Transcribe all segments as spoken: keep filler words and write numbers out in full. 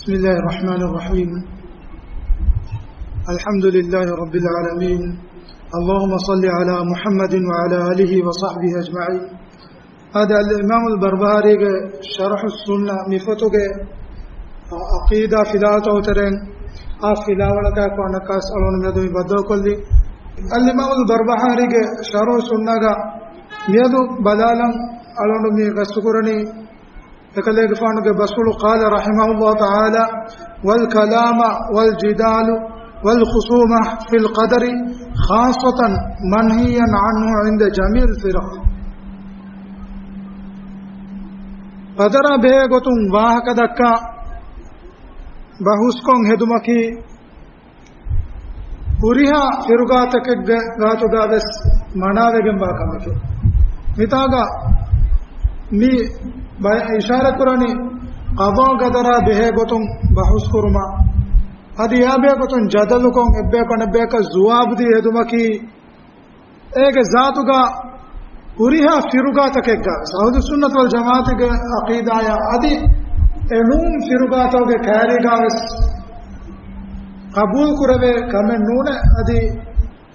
بسم الله الرحمن الرحيم. الحمد لله رب العالمين. اللهم صل على محمد وعلى آله وصحبه أجمعين. އާދެ، އަލް އިމާމުލް ބަރްބަހާރީގެ ޝަރަޙު ސުންނަ މި ފޮތުގެ އަ، ޢަޤީދާ ފިލާވަޅުތަކުގެ ތެރެއިން އާ ފިލާވަޅަކާއެކު އަނެއްކާވެސް އަޅުގަނޑު މިއަދު މި ބައްދަލުކޮށްލީ. އަލް އިމާމުލް ބަރްބަހާރީގެ ޝަރަޙު ސުންނަގަ މިއަދު ބަލާލަން އަޅުގަނޑު މި ގަސްތުކުރަނީ އެކަލޭގެފާނުގެ ބަސްފުޅު، قال رحمه الله تعالى: والكلام والجدال والخصومة في القدر خاصة منهيا عنه عند جميع الفرق. ޤަދަރާ ބެހޭ ގޮތުން ވާހަކަ ދައްކާ ބަހުސްކޮށް ހެދުމަކީ ހުރިހާ ފިރުގާތަކެއްގެ ގާތުގަ ވެސް މަނާވެގެންވާ ކަމެކެވެ. މިތާގަ މި ބަޔަ އިޝާރަތްކުރަނީ ޤަޟާ ޤަދަރާ ބެހޭ ގޮތުން ބަހުސްކުރުމަށް، އަދި އެއާ ބެހޭ ގޮތުން ޖަދަލުކޮށް އެއްބަޔަކު އަނެއްބަޔަކަށް ޖުވާބުދީ ހެދުމަކީ އޭގެ ޒާތުގަ ހުރިހާ ފިރުގާތަކެއްގަ ވެސް، އަހުލުއްސުންނަތި ވަލް ޖަމާޢަތުގެ ޢަޤީދާއާ އަދި އެނޫން ފިރުގާތަކުގެ ކައިރީގަ ވެސް ޤަބޫލު ކުރެވޭ ކަމެއް ނޫނޭ. އަދި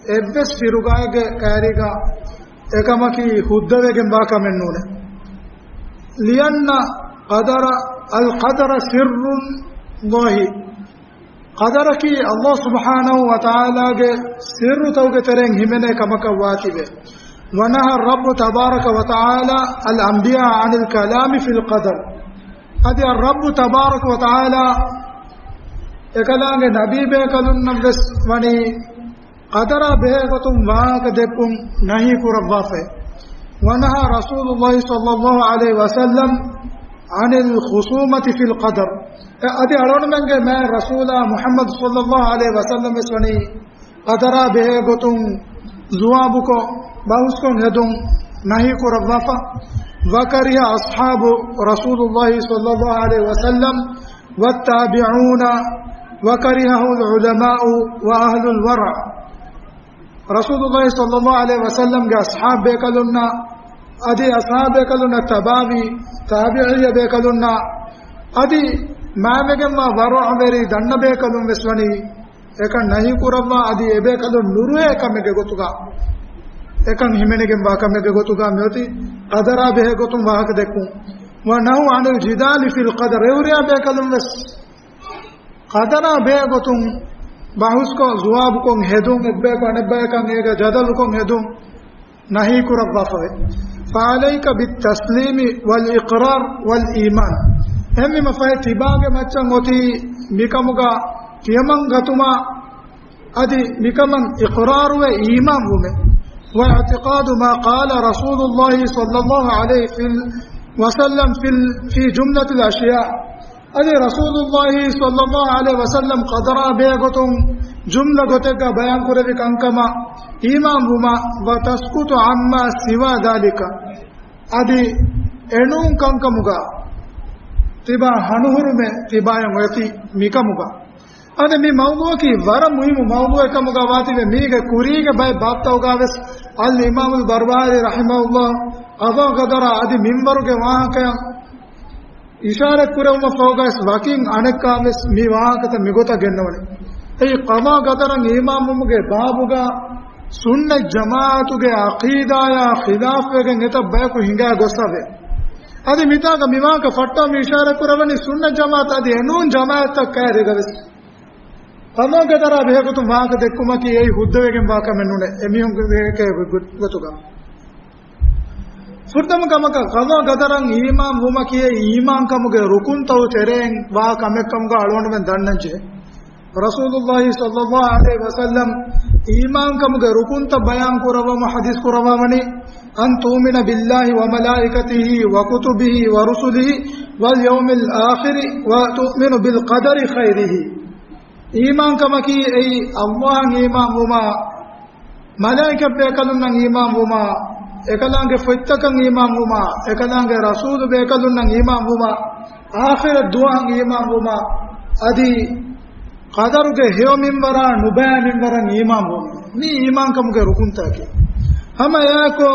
އެއްވެސް ފިރުގާއެއްގެ ކައިރީގަ އެކަމަކީ ހުއްދަވެގެންވާ ކަމެއް ނޫނޭ. لأن القدر، القدر سر الله. ޤަދަރަކީ ﷲ ސުބްޙާނަހޫ ވަތަޢާލާގެ ސިއްރުތަކުގެ ތެރެއިން ހިމެނޭ ކަމަކަށް ވާތީވެ. ونهى الرب تبارك وتعالى الأنبياء عن الكلام في القدر. އަދި އައްރައްބު ތަބާރަކަ ވަތަޢާލާ އެކަލާނގެ ނަބީބޭކަލުންނަށް ވެސް ވަނީ ޤަދަރާ ބެހޭ ގޮތުން ވާހަކަ ދެއްކުން ނަހީ ކުރައްވާފައި. ونهى رسول الله صلى الله عليه وسلم عن الخصومة في القدر. އެ އަދި އަޅުގަނޑުމެންގެ މާތް ރަސޫލާ މުޙައްމަދު ޞައްލައްލާހު ޢަލައިހި ވަސައްލަމް ވެސް ވަނީ ޤަދަރާ ބެހޭ ގޮތުން ޖުވާބުކޮށް، ބަހުސްކޮށް ހެދުން ނަހީ ކުރައްވާފަ. وكره أصحاب رسول الله صلى الله عليه وسلم والتابعون وكرهه العلماء وأهل الورع. ރަސޫލުﷲ ޞައްލައްލާހު ޢަލައިހި ވަސައްލަމްގެ އަޞްޙާބު ބޭކަލުންނާ، އަދި އަޞްޙާބު ބޭކަލުންނަށް ތަބާވި ތާބިޢީ ބޭކަލުންނާ، އަދި މާތްވެގެންވާ ވަރަޢުވެރި ދަންނަ ބޭކަލުން ވެސް ވަނީ އެކަން ނަހީ ކުރައްވާ، އަދި އެބޭކަލުން ނުރުހޭ ކަމެއްގެ ގޮތުގަ، އެކަން ހިމެނިގެންވާ ކަމެއްގެ ގޮތުގަ މިއޮތީ ޤަދަރާ ބެހޭ ގޮތުން ވާހަކަ ދެއްކުން. ونهوا عن الجدال في القدر. އެ ހުރިހާ ބޭކަލުން ވެސް ޤަދަރާ ބެހޭ ގޮތުން ބަހުސްކޮށް، ޖުވާބުކޮށް ހެދުން، އެއްބަޔަކު އަނެއްބަޔަކަށް އޭގަ ޖަދަލުކޮށް ހެދުން ނަހީ ކުރައްވާފަވޭ. فعليك بالتسليم والإقرار والإيمان. އެހެންވީމަ ފަހެ ތިބާގެ މައްޗަށް އޮތީ މިކަމުގަ ތިޔަމަން ގަތުމާ، އަދި މިކަމަށް އިޤްރާރުވެ އީމާން ވުމެއް. واعتقاد ما قال رسول الله صلى الله عليه في ال-، وسلم في ال-، في جملة الأشياء. އަދި ރަސޫލުﷲ ޞައްލައްލާހު ޢަލައިހި ވަސައްލަމް ޤަދަރާ ބެހޭ ގޮތުން ޖުމްލަ ގޮތެއްގަ ބަޔާން ކުރެއްވި ކަންކަމަށް އީމާން ވުމަށް، وتسكت عما سوى ذلك. އަދި އެނޫން ކަންކަމުގަ ތިބާ ހަނުހުރުމެއް ތިބާޔަށް އޮތީ މިކަމުގަ. އަދި މި މައުޟޫޢަކީ ވަރަށް މުހިއްމު މައުޟޫޢެއް ކަމުގަ ވާތީވެ، މީގެ ކުރީގެ ބައެއް ބާބްތަކުގަ ވެސް އަލް އިމާމުލް ބަރްބަހާރީ ރަޙިމަހުﷲ ޤަޟާ ޤަދަރާ އަދި މިންވަރުގެ ވާހަކަޔަށް އިޝާރަތް ކުރެވުމަށް ފަހުގަވެސް ވަކިން އަނެއްކާވެސް މި ވާހަކަތައް މިގޮތަށް ގެންނަވަނީ. އެއީ ޤަޟާ ޤަދަރަށް އީމާންވުމުގެ ބާބުގަ ސުންނަތް ޖަމާޢަތުގެ ޢަޤީދާޔާ ޚިލާފްވެގެން އެތައް ބަޔަކު ހިނގާ ގޮއްސަވޭ. އަދި މިތާގަ މި ވާހަކަ ފައްޓަވަން މި އިޝާރަތް ކުރައްވަނީ ސުންނަތް ޖަމާޢަތު އަދި އެނޫން ޖަމާޢަތްތައް ކައިރީގަ ވެސް. ޤަޟާ ޤަދަރާ ބެހޭގޮތުން ވާހަކަ ދެއްކުމަކީ އެއީ ހުއްދަވެގެންވާ ކަމެއް ނޫނޭ، އެމީހުންގެ ގޮތުގަ. ފުރަތަމަ ކަމަކަށް، ޤަޟާ ޤަދަރަށް އީމާން ވުމަކީ އީމާންކަމުގެ ރުކުންތަކުގެ ތެރެއިން ވާ ކަމެއްކަމުގަ އަޅުގަނޑުމެން ދަންނަންޖެހޭ. ރަސޫލުﷲ ޞައްލައްލާހު ޢަލައިހި ވަސައްލަމް އީމާންކަމުގެ ރުކުންތައް ބަޔާން ކުރައްވަމު ޙަދީޘް ކުރައްވާވަނީ، أن تؤمن بالله وملائكته وكتبه ورسله واليوم الآخر وتؤمن بالقدر خيره. އީމާންކަމަކީ އެއީ ﷲ އަށް އީމާން ވުމާ، މަލާއިކަތް ބޭކަލުންނަށް އީމާން ވުމާ، އެކަލާނގެ ފޮތްތަކަށް އީމާން ވުމާ، އެކަލާނގެ ރަސޫލު ބޭކަލުންނަށް އީމާން ވުމާ، އާޚިރަތް ދުވަހަށް އީމާން ވުމާ، އަދި ޤަދަރުގެ ހެޔޮ މިންވަރާ ނުބައި މިންވަރަށް އީމާން ވުމާ. މީ އީމާންކަމުގެ ރުކުންތަކެއް. ހަމަ އެއާއެކު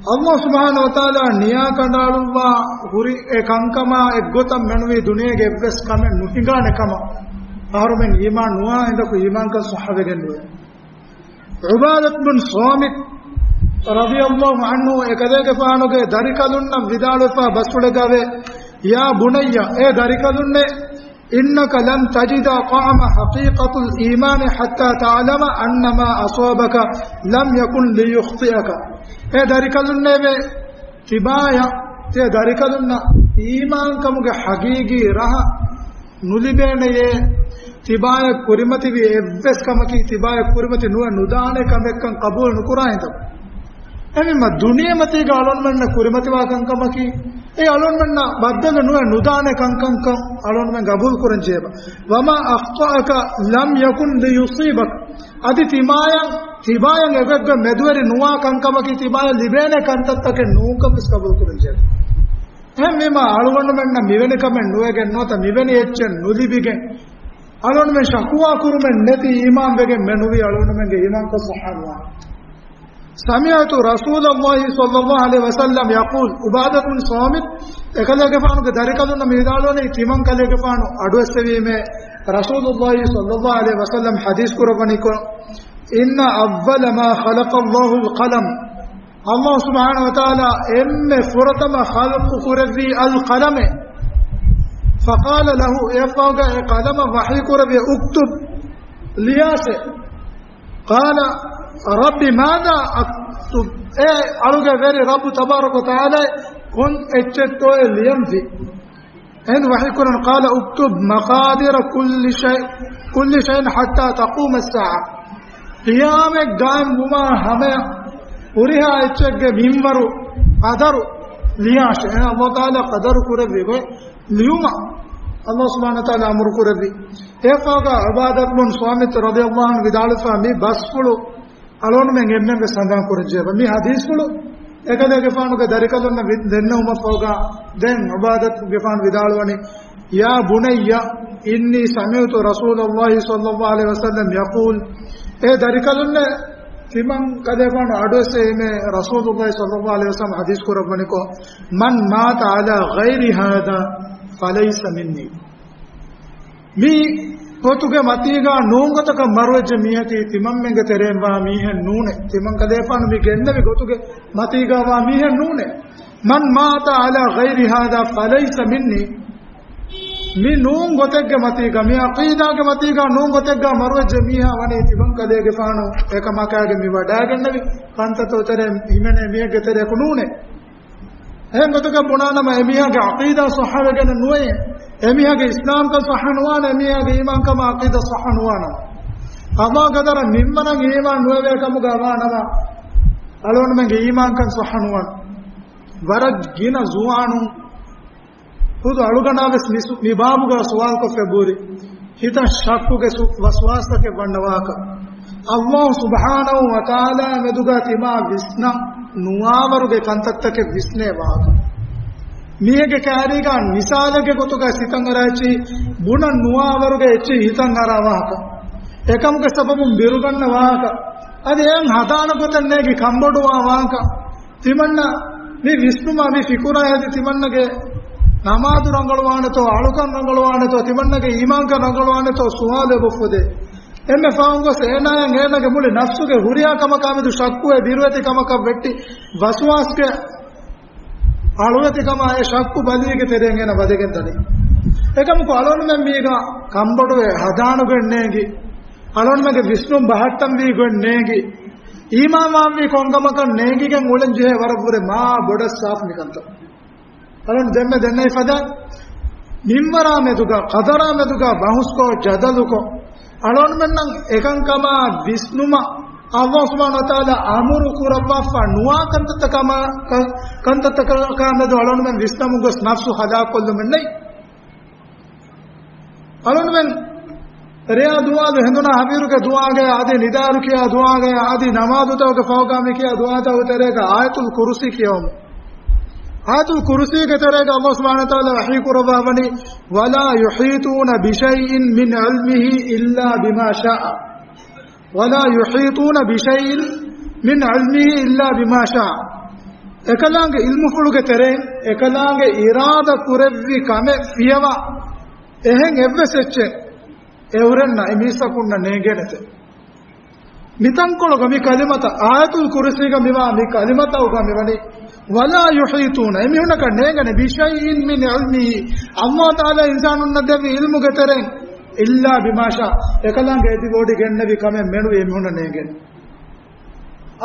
ﷲ ސުބްޙާނަހޫ ވަތަޢާލާ ނިޔާ ކަނޑައަޅުއްވާ ހުރި އެ ކަންކަމާ އެއްގޮތަށް މެނުވީ ދުނިޔޭގެ އެއްވެސް ކަމެއް ނުހިނގާނެ ކަމަށް އަހަރުމެން އީމާން ނުވާ އިނދަކު އީމާންކަން ޞައްޙަވެގެން ނުވޭ. ޢުބާދަތު ބިން ޞާމިތު ރަޟިޔަﷲ ޢަންހު އެކަލޭގެފާނުގެ ދަރިކަލުންނަށް ވިދާޅުވެފާ ބަސްފުޅެއްގަވޭ، يا بني، އޭ ދަރިކަލުންނޭ، إنك لن تجد طعم حقيقة الإيمان حتى تعلم أن ما أصابك لم يكن ليخطئك. އޭ ދަރިކަލުންނޭވެ! ތިބާޔަށް، ތިޔަ ދަރިކަލުންނަށް އީމާންކަމުގެ ޙަޤީޤީ ރަހަ ނުލިބޭނެޔޭ. ތިބާޔަށް ކުރިމަތިވި އެއްވެސް ކަމަކީ ތިބާޔަށް ކުރިމަތި ނުވެ ނުދާނެ ކަމެއްކަން ޤަބޫލު ނުކުރާ ހިނދު. އެހެންވީމަ ދުނިޔެމަތީގަ އަޅުންމެންނަށް ކުރިމަތިވާ ކަންކަމަކީ، އެ އަޅުންމެންނަށް ބައްދަލު ނުވެ ނުދާނެ ކަންކަންކަން އަޅުންމެން ޤަބޫލު ކުރަން ޖެހޭބަ. وما أخطأك لم يكن ليصيبك. އަދި ތިމާޔަށް، ތިބާޔަށް އެގޮތްގަ މެދުވެރި ނުވާ ކަންކަމަކީ ތިބާޔަށް ލިބޭނެ ކަންތައްތަކެއް ނޫންކަން ވެސް ޤަބޫލު ކުރަން ޖެހޭ. އެހެންވީމަ އަޅުގަނޑުމެންނަށް މިވެނި ކަމެއް ނުވެގެން ނުވަތަ މިވެނި އެއްޗެއް ނުލިބިގެން، އަޅުންމެން ޝަކުވާ ކުރުމެއް ނެތި އީމާން ވެގެން މެނުވީ އަޅުންމެންގެ އީމާންކަން ޞައްޙަ ނުވާނެ. سمعت رسول الله صلى الله عليه وسلم يقول، ޢުބާދަތު ބިން ޞާމިތު އެކަލޭގެފާނުގެ ދަރިކަލުންނަށް މި ވިދާޅުވަނީ، ތިމަން ކަލޭގެފާނު އަޑުއެއްސެވީމޭ، ރަސޫލުﷲ ޞައްލަﷲ ޢަލައިހި ވަސައްލަމް ޙަދީޘް ކުރައްވަނިކޮށް، إن أول ما خلق الله القلم. ﷲ ސުބްޙާނަހޫ ވަތަޢާލާ އެންމެ ފުރަތަމަ ޚަލްޤު ކުރެއްވީ އަލް ޤަލަމޭ. فقال له، އެއަށްފަހުގަ އެ ޤަލަމަށް ވަޙީ ކުރެއްވި، اكتب، ލިޔާށޭ. قال رب ماذا أكتب؟ އޭ އަޅުގެ ވެރި ރައްބު ތަބާރަކަ ވަތަޢާލާ، ކޮން އެއްޗެއްތޯއޭ ލިޔަންވީ؟ އެހެން ވަޙީ ކުރަން، قال اكتب مقادير كل شيء، كل شيء حتى تقوم الساعة. ޤިޔާމަތް ޤާއިމް ވުމާ ހަމަޔަށް ހުރިހާ އެއްޗެއްގެ މިންވަރު، ޤަދަރު ލިޔާށޭ. އެހެން ﷲ ތަޢާލާ ޤަދަރު ކުރެއްވި ގޮތް ލިޔުމަށް ﷲ ސުބްޙާނަހޫ ވަތަޢާލާ އަމުރު ކުރެއްވި. އެއަށްފަހުގަ ޢުބާދަތު ބިން ޞާމިތު ރަޟިޔަﷲ ޢަންހު ވިދާޅުވެފާ މި ބަސްފުޅު އަޅުގަނޑުމެން އެންމެން ވެސް ހަނދާން ކުރަން ޖެހޭ. މި ޙަދީޘްފުޅު އެކަލޭގެފާނުގެ ދަރިކަލުންނަށް ވި-، ދެންނެވުމަށްފަހުގަ ދެން ޢުބާދަތުގެފާނު ވިދާޅުވަނީ، يا بني إني سمعت رسول الله صلى الله عليه وسلم يقول، އޭ ދަރިކަލުންނޭ، ތިމަން ކަލޭގެފާނު އަޑުއެއްސެވީމޭ، ރަސޫލުﷲ ޞައްލަﷲ ޢަލައިހި ވަސައްލަމް ޙަދީޘް ކުރައްވަނިކޮށް، من مات على غير هذا فليس مني. މި ގޮތުގެ މަތީގަ ނޫން ގޮތަކަށް މަރުވެއްޖެ މީހަކީ ތިމަންމެންގެ ތެރެއިން ވާ މީހެއް ނޫނޭ. ތިމަން ކަލޭގެފާނު މި ގެންނެވި ގޮތުގެ މަތީގަ ވާ މީހެއް ނޫނޭ. من مات على غير هذا فليس مني. މި ނޫން ގޮތެއްގެ މަތީގަ، މި ޢަޤީދާގެ މަތީގަ ނޫން ގޮތެއްގަ މަރުވެއްޖެ މީހާ ވަނީ ތިމަން ކަލޭގެފާނު އެކަމަކާގެ މި ވަޑައިގެންނެވި ކަންތައްތައް ތެރޭ ހިމެނޭ މީހެއްގެ ތެރެއަކު ނޫނޭ. އެހެން ގޮތަކަށް ބުނާނަމަ، އެމީހާގެ ޢަޤީދާ ޞައްޙަވެގެން ނުވޭ. އެމީހާގެ އިސްލާމްކަން ޞައްޙަ ނުވާނެ، އެމީހާގެ އީމާންކަމާ ޢަޤީދާ ޞައްޙަ ނުވާނަމަ. ހަމަ ގަދަރަށް މިންވަރަށް އީމާން ނުވެވޭ ކަމުގަ ވާނަމަ، އަޅުގަނޑުމެންގެ އީމާންކަން ޞައްޙަ ނުވާނެ. ވަރަށް ގިނަ ޒުވާނުން ހުދު އަޅުގަނޑާ ވެސް މި ސު-، މި ބާބުގަ ސުވާލުކޮށްފަ ބުރި. ހިތަށް ޝައްކުގެ ސު-، ވަސްވާސްތަކެއް ވަންނަވާކަށް، ﷲ ސުބްޙާނަހޫ ވަތަޢާލާ މެދުގަ ތިމާ ވިސްނަން ނުވާވަރުގެ ކަންތައްތަކެއް ވިސްނޭ ވާހަކަ. މީހެއްގެ ކައިރީގަ މިސާލެއްގެ ގޮތުގަ ހިތަށް އަރާ އެއްޗިހި، ބުނަން ނުވާވަރުގެ އެއްޗިހި ހިތަށް އަރާ ވާހަކަ. އެކަމުގެ ސަބަބުން ބިރުގަންނަ ވާހަކަ. އަދި އެއަށް ހަދާނެ ގޮތެއް ނޭގި ކަންބޮޑުވާ ވާހަކަ. ތިމަންނަ މި ވިސްނުމާ މި ފިކުރާ ހެދި ތިމަންނަގެ ނަމާދު ރަނގަޅުވާނެތޯ، އަޅުކަން ރަނގަޅުވާނެތޯ، ތިމަންނަގެ އީމާންކަން ރަނގަޅުވާނެތޯ ސުވާލެއް އޮފްފުދޭ. އެންމެ ފަހުން ގޮސް އޭނާޔަށް އޭނާގެ މުޅި ނަފްސުގެ ހުރިހާ ކަމަކާ މެދު ޝައްކުއެއް ބިރުވެތި ކަމަކަށް ވެއްޓި ވަސްވާސްގެ އަޅުވެތިކަމާ އެ ޝައްކު ބަލީގެ ތެރެއިން އޭނަ ވަދެގެން ދަނީ. އެކަމަކު އަޅުގަނޑުމެން މީގަ ކަންބޮޑުވެ ހަދާނުގެން ނޭނގި، އަޅުގަނޑުމެންގެ ވިސްނުން ބަހައްޓަންވީ ގޮތް ނޭނގި، އީމާންވާންވީ ކޮންކަމަކަށް ނޭނގިގެން އުޅެން ޖެހޭ ވަރަށްވުރެ މާ ބޮޑަށް ސާފު މިކަންތައް. އަޅުން ދެންމެ ދެންނެވި ފަދަ މިންވަރާ މެދުގަ، ޤަދަރާ މެދުގަ ބަހުސްކޮށް، ޖަދަލުކޮށް، އަޅުންމެންނަށް އެކަންކަމާ ވިސްނުމަށް ﷲ ސުބްޙާނަހޫ ވަތަޢާލާ އަމުރު ކުރައްވާފަ ނުވާ ކަންތައްތަކަމާ، ކަން-، ކަންތައްތަކާ މެދު އަޅުންމެން ވިސްނަމުން ގޮސް ނަފްސު ހަލާކުކޮށްލުމެއް ނެތް. އަޅުންމެން ރެޔާ ދުވާލު ހެނދުނާ ހަވީރުގެ ދުޢާގައި އަދި ނިދާރު ކިޔާ ދުޢާގައި އަދި ނަމާދުތަކުގެ ފަހުގަ މި ކިޔާ ދުޢާތަކުގެ ތެރޭގަ އާޔަތުލް ކުރުސީ ކިޔަވަމު. އާޔަތުލް ކުރުސީގެ ތެރޭގަ ﷲ ސުބްޙާނަހޫ ވަތަޢާލާ ވަޙީ ކުރައްވާވަނީ، ولا يحيطون بشيء من علمه إلا بما شاء. ولا يحيطون بشيء من علمه إلا بما شاء. އެކަލާނގެ އިލްމުފުޅުގެ ތެރެއިން އެކަލާނގެ އިރާދަ ކުރެއްވި ކަމެއް ފިޔަވާ އެހެން އެއްވެސް އެއްޗެއް އެ އުރެންނަ އެ މީސްތަކުންނަށް ނޭނގޭނެތެ. މިތަންކޮޅުގަ މި ކަލިމަތައް، އާޔަތުލް ކުރުސީގަ މިވާ މި ކަލިމަތައް އުގަ މިވަނީ، ولا يحيطون، އެމީހުންނަކަށް ނޭނގޭނެ، بشيء من علمه، ﷲ ތަޢާލާ އިންސާނުންނަށް ދެއްވި އިލްމުގެ ތެރެއިން، إلا بما شاء، އެކަލާނގެ އެދި ބޮޑި ގެންނެވި ކަމެއް މެނުވީ އެމީހުންނަށް ނޭނގޭނެ.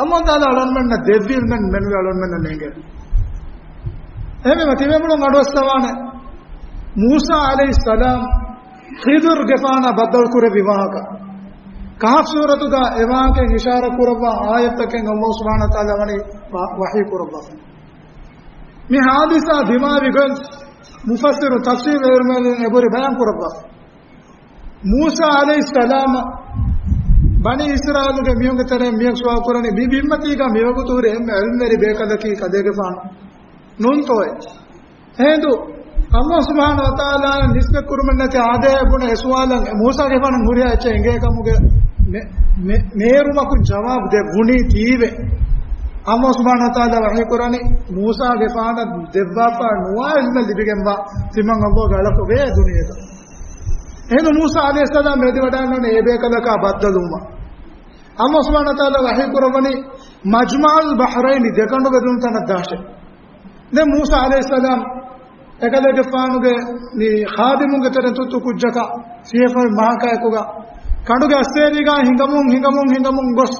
ﷲ ތަޢާލާ އަޅުގަނޑުމެންނަށް ދެއްވި އިލްމެއް މެނުވީ އަޅުގަނޑުމެންނަށް ނޭނގޭނެ. އެހެންވީމަ ތިބޭފުޅުން އަޑުއައްސަވާނެ، މޫސާ ޢަލައިހިއްސަލާމް ޚިޟިރުގެފާނާ ބައްދަލު ކުރެއްވި ވާހަކަ. ކަހަފް ސޫރަތުގަ އެ ވާހަކައިން އިޝާރަ ކުރައްވާ އާޔަތްތަކެއް ﷲ ސުބްޙާނަހޫ ވަތަޢާލާ ވަނީ ވަ-، ވަޙީ ކުރައްވާފަ. މި ޙާދިސާ ދިމާވި ގޮތް މުފައްސިރު ތަފްސީރު ޢިލްމުވެރިން އެބަހުރި ބަޔާން ކުރައްވާފަ. މޫސާ ޢަލައިހިއްސަލާމަށް ބަނީ އިސްރާއީލުގެ މީހުންގެ ތެރެއިން މީހަކު ސުވާލު ކުރަނީ، މި ބިންމަތީގަ މިވަގުތު ހުރި އެންމެ ޢިލްމުވެރި ބޭކަލަކީ ކަލޭގެފާނު ނޫންތޯއޭ؟ އެހިނދު ﷲ ސުބްޙާނަހޫ ވަތަޢާލާއަށް ނިސްބަތް ކުރުމެއް ނެތި އާދައޭ ބުނެ އެ ސުވާލަށް މޫސާގެފާނަށް ހުރިހާ އެއްޗެއް އެނގޭ ކަމުގެ މެ-، މެ-، މޭރުމަކުން ޖަވާބު ދެއްވުނީ ތީވެ. ﷲ ސުބްޙާނަހޫ ވަތަޢާލާ ވަޙީ ކުރަނީ މޫސާގެފާނަށް ދެއްވާފަ ނުވާ ޢިލްމެއް ލިބިގެންވާ ތިމަން ﷲގެ އަޅަކަށް ވޭ ދުނިޔޭގަ. އެހިނދު މޫސާ ޢަލައިހިއްސަލާމް އެދިވަޑައިގަންނަވަނީ އެ ބޭކަލަކާ ބައްދަލުވުމަށް. ﷲ ސުބްޙާނަހޫ ވަތަޢާލާ ވަޙީ ކުރައްވަނީ މަޖްމަޢުލް ބަޙްރައިން ދެ ކަނޑުގެ ދުންތަނަށް ދާށޭ. ދެން މޫސާ ޢަލައިހިއްސަލާމް އެކަލޭގެފާނުގެ މި ޚާދިމުންގެ ތެރެއިން ތުއްތު ކުއްޖަކާ ސިޔެފަރު މަހަކާއެކުގަ ކަނޑުގެ އައްސޭރީގަ ހިނގަމުން ހިނގަމުން ހިނގަމުން ގޮސް،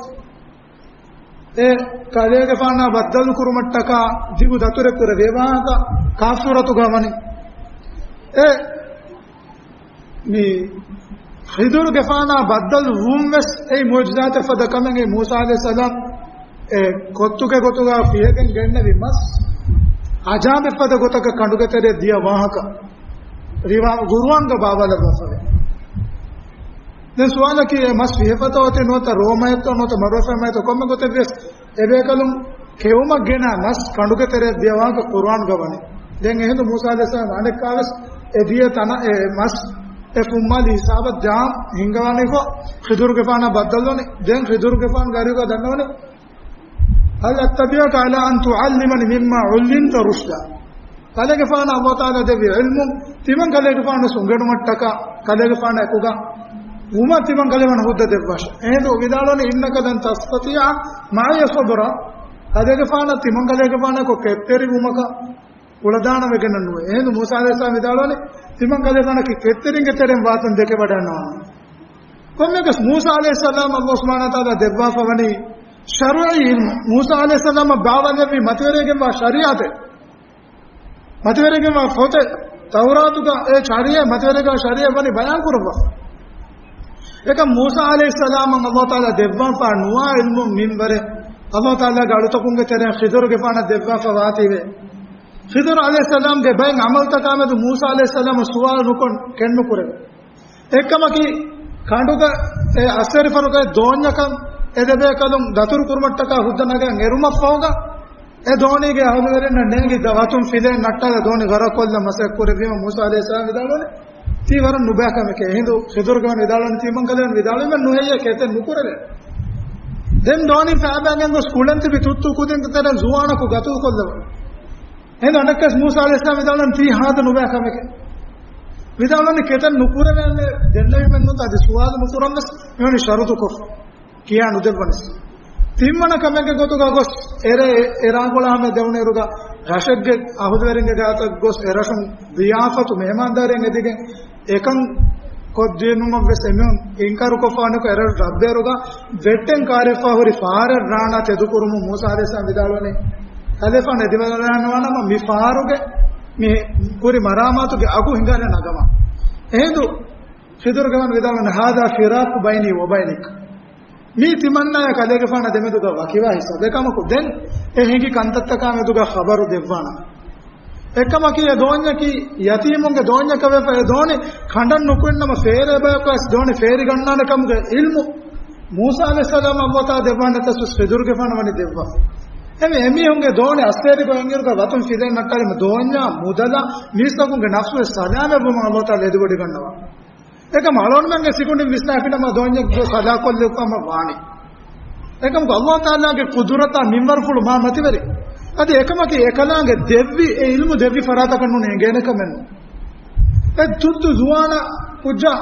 އެ ކަލޭގެފާނާ ބައްދަލު ކުރުމަށްޓަކާ ދިގު ދަތުރެއް ކުރެވޭ ވާހަކަ ކަހަފް ސޫރަތުގަ ވަނީ. އެ މި ޚިޟިރުގެފާނާ ބައްދަލު ވުން ވެސް އެއީ މުޢުޖިޒާތެއް ފަދަ ކަމެއް. އެ މޫސާ ޢަލައިހިއްސަލާމް އެ ކޮއްތުގެ ގޮތުގަ ފިހެގެން ގެންނެވި މަސް އަޖާބެއް ފަދަ ގޮތަކަށް ކަނޑުގެ ތެރެއަށް ދިޔަ ވާހަކަ ރިވާ-، ޤުރުއާންގަ ބާވާލައްވާފަވޭ. ދެން ސުވާލަކީ، އެ މަސް ފިހެފަތޯ އޮތީ ނުވަތަ ރޯމައެއްތޯ ނުވަތަ މަރުވެފަމައެއްތޯ ކޮންމެ ގޮތެއްވިޔަސް އެބޭކަލުން ކެއުމަށް ގެނައި މަސް ކަނޑުގެ ތެރެއަށް ދިޔަ ވާހަކަ ޤުރުއާންގަ ވަނީ. ދެން އެހިނދު މޫސާ ޢަލައިހިއްސަލާމް އަނެއްކާވެސް އެ ދިޔަ ތަނަށް އެ މަސް އެ ފުންމާލި ހިސާބަށް ޖާ ހިންގަވާނީކޮށް ޚިޟިރުގެފާނާ ބައްދަލުވަނީ. ދެން ޚިޟިރުގެފާނުގެ އަރިހުގަ ދަންނަވަނީ، هل أتبعك على أن تعلمني مما علمت رشدا؟ ކަލޭގެފާނަށް ﷲ ތަޢާލާ ދެއްވި ޢިލްމު ތިމަން ކަލޭގެފާނަށް ވެސް އުނގެނުމަށްޓަކާ ކަލޭގެފާނާ އެކުގަ ވުމަށް ތިމަން ކަލޭގެފާނަށް ހުއްދަ ދެއްވާށޭ. އެހިނދު ވިދާޅުވަނީ، إنك لن تستطيع معي صبرا. ކަލޭގެފާނަށް ތިމަން ކަލޭގެފާނާއެކު ކެތްތެރިވުމަކަށް ކުޅަދާނަވެގެން ނުވޭ. އެހިނދު މޫސާ ޢަލައިހިއްސަލާމް ވިދާޅުވަނީ، ތިމަން ކަލޭގެފާނަކީ ކެތްތެރިންގެ ތެރެއިން ވާތަން ދެކެވަޑައިގަންނަވާނެ. ކޮންމެއަކަސް މޫސާ ޢަލައިހިއްސަލާމަށް ﷲ ސުބްޙާނަހޫ ވަތަޢާލާ ދެއްވާފަ ވަނީ ޝަރުޢީ ޢިލްމު. މޫސާ ޢަލައިހިއްސަލާމަށް ބާވާލެއްވި މަތިވެރިވެގެންވާ ޝަރީޢަތެއް، މަތިވެރިވެގެންވާ ފޮތެއް، ތައުރާތުގަ އެ ޝަރީޢަތް، މަތިވެރިވެގެންވާ ޝަރީޢަތް ވަނީ ބަޔާން ކުރައްވާފަ. އެކަމް މޫސާ ޢަލައިހިއްސަލާމަށް ﷲ ތަޢާލާ ދެއްވާފަ ނުވާ ޢިލްމު މިންވަރެއް ﷲ ތަޢާލާގެ އަޅުތަކުންގެ ތެރެއިން ޚިޟިރުގެފާނަށް ދެއްވާފަ ވާތީވެ. ޚިޟިރު ޢަލައިހިއްސަލާމްގެ ބައެއް ޢަމަލުތަކާމެދު މޫސާ ޢަލައިހިއްސަލާމަށް ސުވާލު ނުކޮށް ކެތްނުކުރެވޭ. އެއްކަމަކީ، ކަނޑުގަ އެ އައްސޭރިފަރުގައި ދޯންޏަކަށް އެ ދެބޭކަލުން ދަތުރު ކުރުމަށްޓަކާ ހުއްދަ ނަގަން އެރުމަށްފަހުގަ، އެ ދޯނީގެ އަހުލުވެރިންނަށް ނޭނގި ދަ-، ވަތުން ފިލައެއް ނައްޓާލާ ދޯނި ޣަރަޤުކޮށްލަން މަސައްކަތް ކުރެއްވީމަ، މޫސާ ޢަލައިހިއްސަލާމް ވިދާޅުވަނީ، ތީ ވަރަށް ނުބައި ކަމެކޭ. އެހިނދު ޚިޟިރުގެފާނު ވިދާޅުވަނީ، ތިމަން ކަލޭގެފާނު ވިދާޅުވީމަ ނުހެއްޔޭ، ކެތެއް ނުކުރެވޭ. ދެން ދޯނި ފައިބައިގެން ގޮސް ކުޅެން ތިބި ތުއްތު ކުދިންގެ ތެރެއިން ޒުވާނަކު ގަތުލުކޮށްލަވަނީ. އެހިނދު އަނެއްކާވެސް މޫސާ ޢަލައިހިއްސަލާމް ވިދާޅުވަނީ ތީ ހާދަ ނުބައި ކަމެކޭ. ވިދާޅުވަނީ ކެތެއް ނުކުރެވޭނެ ދެންނެވީމެއް ނުވަތަ އަދި ސުވާލު ނުކުރަން ވެސް މިވަނީ ޝަރުޠުކޮށް ކިޔާ ނުދެއްވަނީސް. ތިންވަނަ ކަމެއްގެ ގޮތުގަ ގޮސް އެރޭ އެރާގުޅާ ހަމަ ދެވުނުއިރުގަ ރަށެއްގެ އަހުލުވެރިންގެ ގާތަށް ގޮސް އެރަށުން ޟިޔާފަތު މެހެމާންދާރީއެއް އެދިގެން އެކަން ކޮށްދިނުމަށް ވެސް އެމީހުން އިންކާރުކޮށްފާނެކޮ، އެރަށް ރަށްބޭރުގަ ވެއްޓެން ކާރިފާ ހުރި ފާރެއް ރާނާ ތެދުކުރުމުން މޫސާ ޢަލައިހިއްސަލާމް ވިދާޅުވަނީ، ކަލޭގެފާނު އެދިވަޑައިގަންނަވާނަމަ މި ފާރުގެ މި ކުރި މަރާމާތުގެ އަގު ހިނގާލާ ނަގަމާ. އެހިނދު ޚިޟިރުގެފާނު ވިދާޅުވަނީ، هذا فراق بيني وبينك. މީ ތިމަންނާއާ ކަލޭގެފާނާ ދެމެދުގަ ވަކިވާ ހިސާބެއް. އެކަމަކު ދެން އެ ހިނގި ކަންތައްތަކާ މެދުގަ ޚަބަރު ދެއްވާނަން. އެކަމަކީ އެ ދޯންޏަކީ ޔަތީމުންގެ ދޯންޏަކަށް ވެފަ، އެ ދޯނި ކަނޑަށް ނުކުތްނަމަ ފޭރޭ ބަޔަކު ވެސް ދޯނި ފޭރިގަންނާނެ ކަމުގެ ޢިލްމު މޫސާ ޢަލައިހިއްސަލާމަށް ﷲ ތަޢާލާ ދެއްވާނެތަސް ވެސް ޚިޟިރުގެފާނު ވަނީ ދެއްވާ. އެމެ އެމީހުންގެ ދޯނި އައްސޭރި ގޮތް އިރުގަ ވަތުން ފިލައެއް ނައްޓާލީމަ ދޯންޏާ މުދަލާ މީސްތަކުންގެ ނަފްސުވެސް ސަލާމަތްވުމަށް ﷲ ތަޢާލާ އެދިވޮޑިގަންނަވާ. އެކަމް އަޅުގަނޑުމެންގެ ސިކުނޑިން ވިސްނާފިނަމަ ދޯންޏެއް ގޮސް ހަލާކޮށްލި ކަމަށް ވާނެ. އެކަމަކު ﷲ ތަޢާލާގެ ޤުދުރަތާ މިންވަރުފުޅު މާ މަތިވެރި. އަދި އެކަމަކީ އެކަލާނގެ ދެއްވި، އެ އިލްމު ދެއްވި ފަރާތަކަށް ނޫނީ އެނގޭނެ ކަމެއް ނޫން. އެ ތުއްތު ޒުވާނާ ކުއްޖާ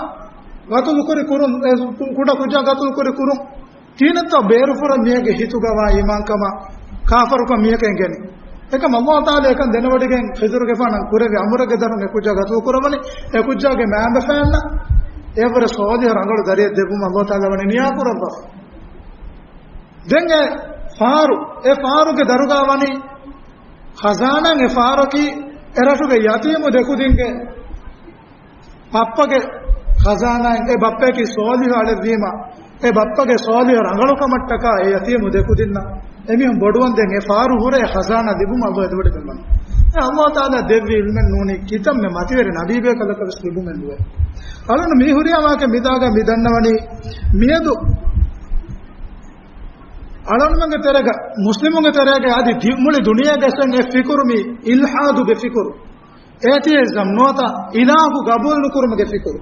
ގަތުލު ކުރި ކުރުން، އެ ކު-، ކުޑަ ކުއްޖާ ގަތުލު ކުރި ކުރުން. ކިހިނެއްތޯ ބޭރުފުރަ މީހެއްގެ ހިތުގަވާ އީމާންކަމާ ކާފަރުކަން މީހަކަށް އެނގެނީ. އެކަމަށް ﷲ ތަޢާލާ އެކަން ދެނެވޮޑިގެން ޚިޟުރުގެފާނަށް ކުރެއްވި އަމުރެއްގެ ދަށުން އެ ކުއްޖާ ގަތުލު ކުރައްވަނީ. އެ ކުއްޖާގެ މައިންބަފައިންނަށް އެއަށްވުރެ ޞާލިޙު ރަނގަޅު ދަރިއެއް ދެއްވުމަށް ﷲ ތަޢާލާ ވަނީ ނިޔާކުރައްވާފަ. ދެން އެ ފާރު، އެ ފާރުގެ ދަރުގާ ވަނީ ޚަޒާނާއިން އެ ފާރަކީ އެ ރަށުގެ ޔަތީމު ދެކުދިންގެ ބައްޕަގެ ޚަޒާނާއިން. އެ ބައްޕަޔަކީ ޞާލިޙު އަޅެއްވީމަ، އެ ބައްޕަގެ ޞާލިޙު ރަނގަޅުކަމަށްޓަކާ އެ ޔަތީމު ދެކުދިންނަށް އެމީހުން ބޮޑުވަންދެން އެ ފާރު ހުރޭ ޚަޒާނާ ލިބުމަށް އެދިވަޑައިގަންނަވަނީ. އެ ﷲ ތަޢާލާ ދެއްވި އިލްމެއް ނޫނީ ކިތަންމެ މަތިވެރި ނަބީ ބޭކަލަކަށް ވެސް ލިބުމެއް ނުވޭ. އަޅުން މި ހުރިހާ ވާހަކަ މިދާގަ މި ދަންނަވަނީ މިއަދު އަޅުންމެންގެ ތެރޭގަ، މުސްލިމުންގެ ތެރޭގަ އަދި ދި-، މުޅި ދުނިޔޭގަސް އެ ފިކުރު މި އިލްޙާދުގެ ފިކުރު. އޭތިއިޒަމް ނުވަތަ އިލާހު ގަބޫލު ނުކުރުމުގެ ފިކުރު.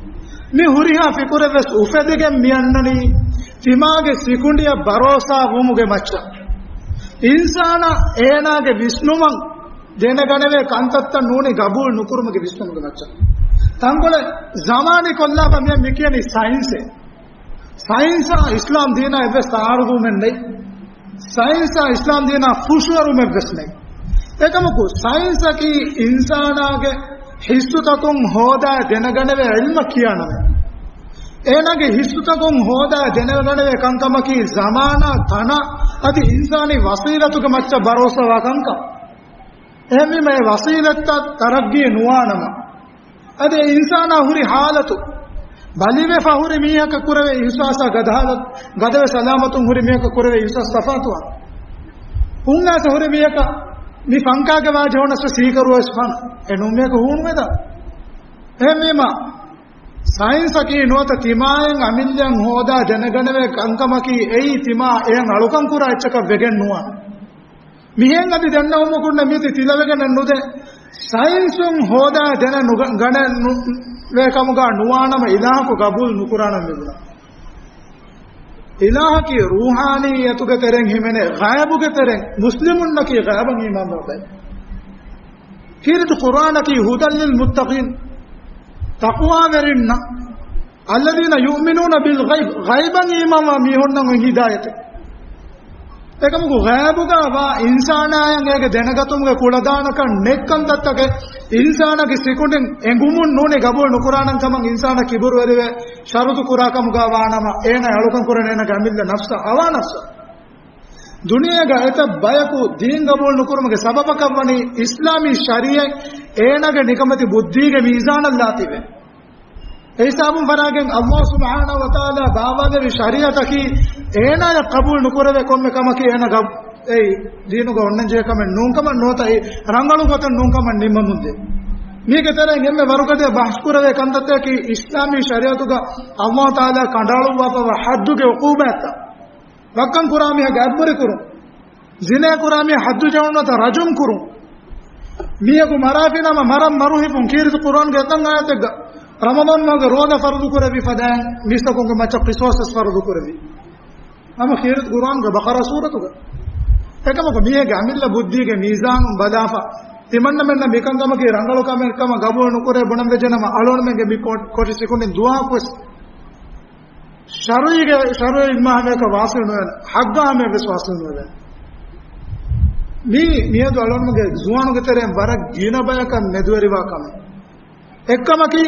މި ހުރިހާ ފިކުރެއް ވެސް އުފެދިގެން މި އަންނަނީ ތިމާގެ ސިކުނޑިއަށް ބަރޯސާ ވުމުގެ މައްޗަށް. އިންސާނާ އޭނާގެ ވިސްނުމަށް ދެނެގަނެވޭ ކަންތައްތައް ނޫނީ ގަބޫލު ނުކުރުމުގެ ވިސްނުމުގެ މައްޗަށް. ތަންކޮޅެއް ޒަމާނީ ކޮށްލާފަ މި، މި ކިޔަނީ ސައިންސޭ. ސައިންސާ އިސްލާމް ދީނާ އެއްވެސް ތައާރުދުވުމެއް ނެތް. ސައިންސާ އިސްލާމް ދީނާ ފުށުއެރުމެއްވެސް ނެތް. އެކަމަކު، ސައިންސަކީ އިންސާނާގެ ހިއްސުތަކުން ހޯދާ ދެނެގަނެވޭ ޢިލްމަށް ކިޔާނަމެއް. އޭނާގެ ހިއްސުތަކުން ހޯދާ ދެނެގަނެވޭ ކަންކަމަކީ ޒަމާނާ ތަނާ އަދި އިންސާނީ ވަސީލަތުގެ މައްޗަށް ބަރޯސާވާ ކަންކަން. އެހެންވީމަ އެ ވަސީލަތްތައް ތަރައްގީ ނުވާނަމަ، އަދި އެ އިންސާނާ ހުރި ހާލަތު، ބަލިވެފަ ހުރި މީހަކަށް ކުރެވޭ އިޙްސާސާ ގަދަ ހާލަތު، ގަދަވެ ސަލާމަތުން ހުރި މީހަކަށް ކުރެވޭ އިޙްސާސް ތަފާތުވާނެ. ހުންއައިސް ހުރި މީހަކަށް މި ފަންކާގެ ވާޖި ހޯނަސް ސީކަރުވެސް ފަން އެ ނޫން މީހަކަށް ހޫނުވެދާނެ. އެހެންވީމަ، ސައިންސަކީ ނުވަތަ ތިމާއިން އަމިއްލައަށް ހޯދާ ދެނެގަނެވޭ ކަންކަމަކީ އެއީ ތިމާ އެއަށް އަޅުކަން ކުރާ އެއްޗަކަށް ވެގެން ނުވާނެ. މިހެން އަދި ދެންނެވުމަކުން މީތި ތިލަވެގެނެއް ނުދޭ. ސައިންސުން ހޯދާ ދެނެ ނުގަ-، ގަނެ ނު-، ވޭ ކަމުގަ ނުވާނަމަ އިލާހަކު ގަބޫލު ނުކުރާނަން މިބުނާ. އިލާހަކީ ރޫޙާނީއްޔަތުގެ ތެރެއިން ހިމެނޭ ޣައިބުގެ ތެރެއިން މުސްލިމުންނަކީ ޣައިބަށް އީމާންވާ ބައެއް. ކީރިތި ޤުރްއާނަކީ ހުދައް ލިލް މުއްތަޤީން، ތަޤްވާވެރިންނަށް. الذين يؤمنون بالغيب، ޣައިބަށް އީމާންވާ މީހުންނަށް އޮތް ހިދާޔަތެއް. އެކަމަކު ޣައިބުގަ ވާ އިންސާނާއަށް އޭގެ ދެނެގަތުމުގެ ކުޅަދާނަކަން ނެތް ކަންތައްތަކެއް އިންސާނާގެ ސިކުނޑިން އެނގުމުން ނޫނީ ގަބޫލު ނުކުރާނަން ކަމަށް އިންސާނާ ކިބުރުވެރިވެ ޝަރުތު ކުރާ ކަމުގަ ވާނަމަ، އޭނާ އަޅުކަން ކުރަން އޭނާގެ އަމިއްލަ ނަފްސަށް، ހަވާ ނަފްސަށް. ދުނިޔޭގަ އެތައް ބަޔަކު ދީން ގަބޫލު ނުކުރުމުގެ ސަބަބަކަށް ވަނީ އިސްލާމީ ޝަރީޢަތް އޭނާގެ ނިކަމެތި ބުއްދީގެ މީޒާނަށް ލާތިވެ. އެ ހިސާބުން ފަރާގެން ﷲ ސުބްޙާނަހޫ ވަތަޢާލާ ބާވާލެއްވި ޝަރީޢަތަކީ އޭނާޔަށް ޤަބޫލު ނުކުރެވޭ ކޮންމެ ކަމަކީ އޭނާ ގަ-، އެއީ ދީނުގަ އޮންނަންޖެހޭ ކަމެއް ނޫންކަމަށް ނުވަތަ އެއީ ރަނގަޅު ގޮތެއް ނޫންކަމަށް ނިންމަމުންދޭ. މީގެ ތެރެއިން އެންމެ ވަރުގަދަޔަށް ބަހްސްކުރެވޭ ކަންތައްތަކީ އިސްލާމީ ޝަރީޢަތުގަ ﷲ ތަޢާލާ ކަނޑައަޅުއްވާފައިވާ ޙައްދުގެ ޢުޤޫބާތްތައް. ވައްކަން ކުރާ މީހާގެ އަތްބުރި ކުރުން. ޒިނޭ ކުރާ މީހާ ޙައްދު ޖަހުން ނުވަތަ ރަޖުމް ކުރުން. މީހަކު މަރާފިނަމަ މަރަށް މަރު ހިފުން. ކީރިތި ޤުރްއާންގެ އެތައް އާޔަތެއްގަ ރަމަޟާން މަހުގެ ރޯދަ ފަރުޟު ކުރެއްވި ފަދައިން މީސްތަކުންގެ މައްޗަށް ޤިޞާޞް ވެސް ފަރުޟު ކުރެއްވި. ހަމަ ކީރިތި ޤުރްއާންގެ ބަޤަރާ ސޫރަތުގަ. އެކަމަކު މީހެއްގެ އަމިއްލަ ބުއްދީގެ މީޒާނުން ބަލާފަ، ތިމަންނަމެންނަށް މިކަންކަމަކީ ރަނގަޅު ކަމެއް ކަމަށް ގަބޫލު ނުކުރޭ ބުނަން ވެއްޖެނަމަ، އަޅުގަނޑުމެންގެ މި ކޮ-، ކޮޓި ސިކުނޑިން ދުވަހަކުވެސް ޝަރުޢީގެ، ޝަރުޢީ އިލްމާ ހަމައަކަށް ވާޞިލު ނުވޭނެ. ޙައްޤާ ހަމައަށްވެސް ވާޞިލު ނުވޭނެ. މީ، މިއަދު އަޅުގަނޑުމެންގެ ޒުވާނުގެ ތެރެއިން ވަރަށް ގިނަ ބަޔަކަށް މެދުވެރިވާ ކަމެއް. އެއްކަމަކީ،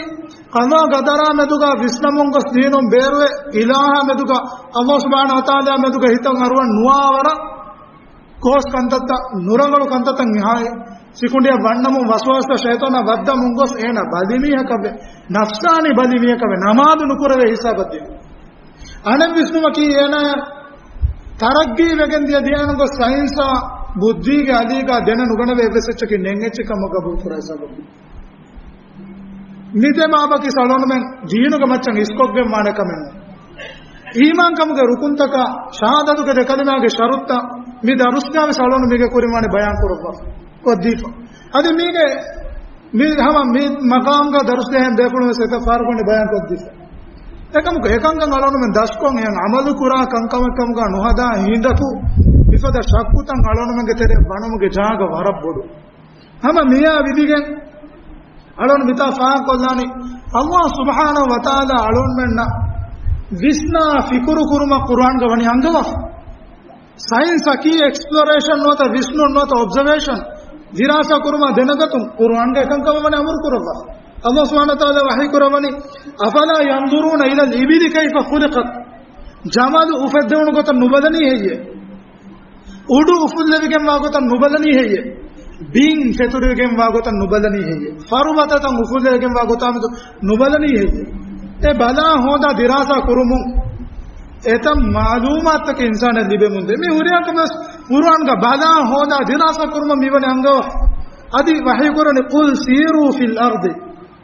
ޤަޟާ ޤަދަރާ މެދުގަ ވިސްނަމުން ގޮސް ދީނުން ބޭރުވެ، އިލާހާ މެދުގަ ﷲ ސުބްޙާނަހޫ ވަތަޢާލާ މެދުގަ ހިތަށް އަރުވަން ނުވާވަރަށް ގޯސް ކަންތައްތައް، ނުރަނގަޅު ކަންތައްތައް އެހާއި ސިކުނޑިއަށް ވަންނަމުން ވަސްވާސްތައް ޝައިޠާނާ ވައްދަމުން ގޮސް އޭނާ ބަލި މީހަކަށްވެ، ނަފްސާނީ ބަލި މީހަކަށްވެ، ނަމާދު ނުކުރެވޭ ހިސާބަށް ދިނުން. އަނެއް ވިސްނުމަކީ އޭނާޔަށް ތަރައްގީ ވެގެން ދިޔަ ދިޔަނަން ގޮސް ސައިންސާ ބުއްދީގެ އަލީގަ ދެނެ ނުގަނެވޭ އެއްވެސް އެއްޗަކީ ނެތް އެއްޗެއް ކަމަށް ގަބޫލު ކުރާ ހިސާބަކީ. މި ދެ ބާބަކީ އަޅުގަނޑުމެން ދީނުގެ މައްޗަށް އިސްކޮށްގެން ވާނެ ކަމެއް ނޫން. އީމާންކަމުގެ ރުކުންތަކާ، ޝަހާދަތުގެ ދެ ކަލިމާގެ ޝަރުޠުތައް މި ދަރުސްގައިވެސް އަޅުގަނޑު މީގެ ކުރިން ވާނެ ބަޔާން ކުރައްވާ، ކޮށްދީފަ. އަދި މީގެ މި ހަމަ މި މަޤާމްގަ ދަރުސް ދޭހެން ބޭފުޅުން ވެސް އެތައް ފަހަރަކު ވަނީ ބަޔާން ކޮށްދީފަ. އެކަމަކު އެކަންކަން އަޅުގަނޑުމެން ދަސްކޮށް އެހެން ޢަމަލު ކުރާ ކަންކަމެއް ކަމުގަ ނުހަދާ ހިނދަކު، މިފަދަ ޝައްކުތައް އަޅުގަނޑުމެންގެ ތެރެއަށް ވަނުމުގެ ޖާގަ ވަރަށް ބޮޑު. ހަމަ މިއާ ވިދިގެން އަޅުން މިތާ ފާހަގަކޮށްލާނީ، ﷲ ސުބްޙާނަހޫ ވަތަޢާލާ އަޅުންމެންނަށް ވިސްނާ ފިކުރު ކުރުމަށް ޤުރުއާންގަ ވަނީ އަންގަވާފަ. ސައިންސް އަކީ އެކްސްޕްލޮރޭޝަން ނުވަތަ ވިސްނުން ނުވަތަ އޮބްޒަވޭޝަން، ދިރާސާ ކުރުމާ ދެނެގަތުން ޤުރުއާންގަ އެކަންކަމަށް ވަނީ އަމުރު ކުރައްވާފަ. ﷲ ސުބްޙާނަހޫ ވަތަޢާލާ ވަޙީ ކުރައްވަނީ، أفلا ينظرون إلى الإبل كيف خلقت. ޖަމަލު އުފެއްދެވުނު ގޮތަށް ނުބަލަނީ ހެއްޔޭ؟ އުޑު އުފުއްލެވިގެންވާ ގޮތަށް ނުބަލަނީ ހެއްޔޭ؟ ބިން ފެތުރިވިގެންވާ ގޮތަށް ނުބަލަނީ ހެއްޔޭ؟ ފަރުބަދަތައް އުފުއްލެވިގެންވާ ގޮތާމެދު ނުބަލަނީ ހެއްޔޭ؟ އެ ބަލާ ހޯދާ ދިރާސާ ކުރުމުން އެތައް މަޢުލޫމާތުތަކެއް އިންސާނަށް ލިބެމުންދޭ. މި ހުރިހާ ކަމެއް ޤުރުއާންގަ ބަލާ ހޯދާ ދިރާސާ ކުރުމަށް މިވަނީ އަންގަވާ. އަދި ވަޙީ ކުރަނީ، قل سيروا في الأرض.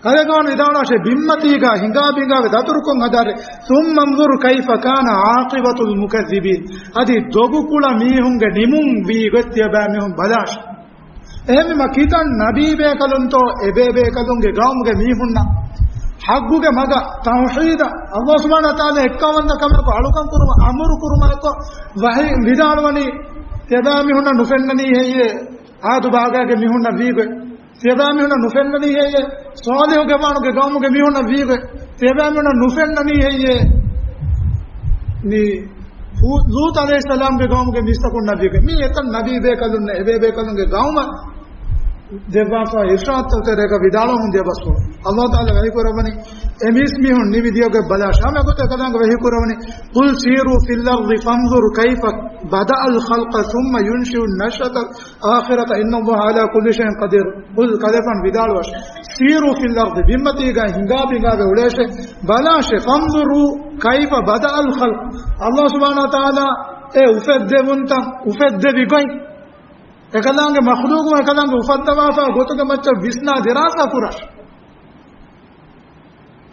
ކަލޭގެފާނު ވިދާޅުވާށޭ، ބިންމަތީގަ ހިނގާ ބިނގާވެ ދަތުރުކޮށް ހަދާށޭ. ثم انظر كيف كان عاقبة المكذبين. އަދި ދޮގުކުޅަ މީހުންގެ ނިމުން ވީ ގޮތް ތިޔަބައިމީހުން ބަލާށޭ. އެހެންވީމަ ކިތަން ނަބީބޭކަލުންތޯ އެބޭބޭކަލުންގެ ޤައުމުގެ މީހުންނަށް ޙައްޤުގެ މަގަށް ތައުޙީދަށް ﷲ ސުބްޙާނަހޫ ވަތަޢާލާ އެއްކައުވަންތަ ކަމަކު އަޅުކަން ކުރުމަށް އަމުރު ކުރުމާއެކު ވަޙީ ވިދާޅުވަނީ، ތިޔަބައިމީހުންނަށް ނުފެންނަނީ ހެއްޔޭ؟ ޢާދު ބާގާގެ މީހުންނަށް ވީގޮތް. ތިޔަބައިމީހުންނަށް ނުފެންނަނީ ހެއްޔޭ؟ ޞާލިޙުގެފާނުގެ ޤައުމުގެ މީހުންނަށް ވީގޮތް. ތިޔަބައިމީހުންނަށް ނުފެންނަނީ ހެއްޔޭ؟ މި ހޫ-، ލޫޠު ޢަލައިހިއްސަލާމްގެ ޤައުމުގެ މީސްތަކުންނަށް ވީގޮތް. މީ އެތައް ނަބީބޭކަލުންނަށް އެބޭބޭކަލުންގެ ޤައުމަށް ދެއްވާފަ އިރުޝާދުތައް ތެރޭގަ ވިދާޅުވަމުން ދިޔަ ބަސްފުޅު. ﷲ ތަޢާލާ ވަޙީ ކުރައްވަނީ، އެ މީސް މީހުން ނިވި ދިޔަގޮތް ބަލާށޭ. ހަމަ އެގޮތަށް އެކަލާނގެ ވަޙީ ކުރައްވަނީ، قل سيروا في الأرض فانظروا كيف بدأ الخلق ثم ينشئ النشأة الآخرة إن الله على كل شيء قدير. قل، ކަލޭފާނު ވިދާޅުވާށޭ، سيروا في الأرض، ބިންމަތީގަ ހިނގާ ބިނގާވެ އުޅޭށޭ، ބަލާށޭ، فانظروا كيف بدأ الخلق، ﷲ ސުބްޙާނަހޫ ވަތަޢާލާ އެ އުފެއްދެވުންތައް އުފެއްދެވި ގޮތް، އެކަލާނގެ މަޚްލޫޤު އެކަލާނގެ އުފައްދަވާފާ ގޮތުގެ މައްޗަށް ވިސްނާ ދިރާސާ ކުރާށޭ.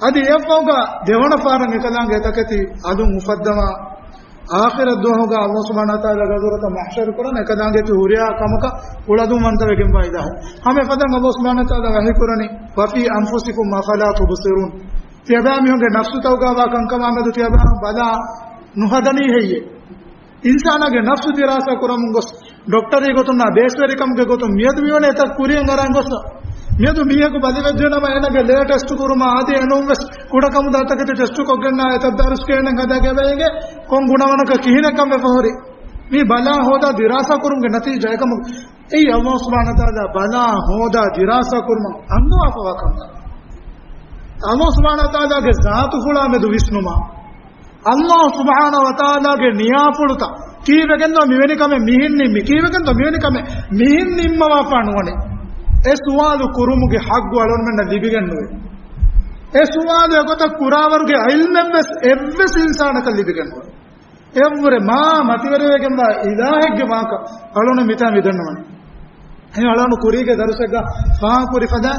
އަދި އެއަށްފަހުގަ ދެވަނަ ފަހަރަށް އެކަލާނގެ އެތަކެތި އަލުން އުފައްދަވާ، އާޚިރަތް ދުވަހުގަ ﷲ ސުބްޙާނަހޫ ވަތަޢާލާގެ ޙަޟްރަތަށް މަޙްޝަރު ކުރަން އެކަލާނގެ އެތި ހުރިހާ ކަމަކަށް ކުޅަދުންވަންތަވެގެންވާ އިލާހު. ހަމަ އެފަދައިން ﷲ ސުބްޙާނަހޫ ވަތަޢާލާ ވަޙީ ކުރަނީ، وفي أنفسكم أفلا تبصرون. ތިޔަބައިމީހުންގެ ނަފްސުތަކުގަ ވާ ކަންކަމާމެދު ތިޔަބައިމީހުން ބަލާ ނުހަދަނީ ހެއްޔޭ؟ އިންސާނާގެ ނަފްސު ދިރާސާ ކުރަމުން ގޮސް، ޑޮކްޓަރީ ގޮތުންނާ ބޭސްވެރިކަމުގެ ގޮތުން މިއަދު މިވަނީ އެތައް ކުރިއަށް އަރަން ގޮސް، މިއަދު މީހަކު ބަލިވެއްޖެނަމަ އޭނަގެ ލޭ ޓެސްޓު ކުރުމާ އަދި އެނޫންވެސް ކުޑަކަމުދާ އެތަކެތި ޓެސްޓު ކޮށްގެންނާ އެތައް ދާރު ސްކޭނެއް ހަދާގެ އެބައިގެ ކޮން ގުނަވަނަކަށް ކިހިނެއް ކަން ވެފަ ހުރި. މީ ބަލާ ހޯދާ ދިރާސާ ކުރުމުގެ ނަތީޖާ އެކަމު. އެއީ ﷲ ސުބްޙާނަހޫ ވަތަޢާލާ ބަލާ ހޯދާ ދިރާސާ ކުރުމަށް އަންގަވާފަވާ ކަމެއް. ﷲ ސުބްޙާނަހޫ ވަތަޢާލާގެ ޒާތުފުޅާ މެދު ވިސްނުމާ، ﷲ ސުބްޙާނަހޫ ވަތަޢާލާގެ ނިޔާފުޅުތައް ކީއްވެގެންދޯ މިވެނި ކަމެއް މިހެން ނިންމީ؟ ކީއްވެގެންދޯ މިވެނި ކަމެއް މިހެން ނިންމަވާފާ ނުވަނީ؟ އެ ސުވާލު ކުރުމުގެ ޙައްޤު އަޅުގަނޑުމެންނަށް ލިބިގެން ނުވޭ. އެ ސުވާލު އެގޮތަށް ކުރާވަރުގެ ޢިލްމެއްވެސް އެއްވެސް އިންސާނަކަށް ލިބިގެން ނުވޭ. އެއަށްވުރެ މާ މަތިވެރިވެގެންވާ އިލާހެއްގެ ވާހަކަ އަޅުން މިތާ މި ދަންނަވަނީ. އެހެން އަޅުން ކުރީގެ ދަރުސެއްގަ ފާހަގަކުރި ފަދަ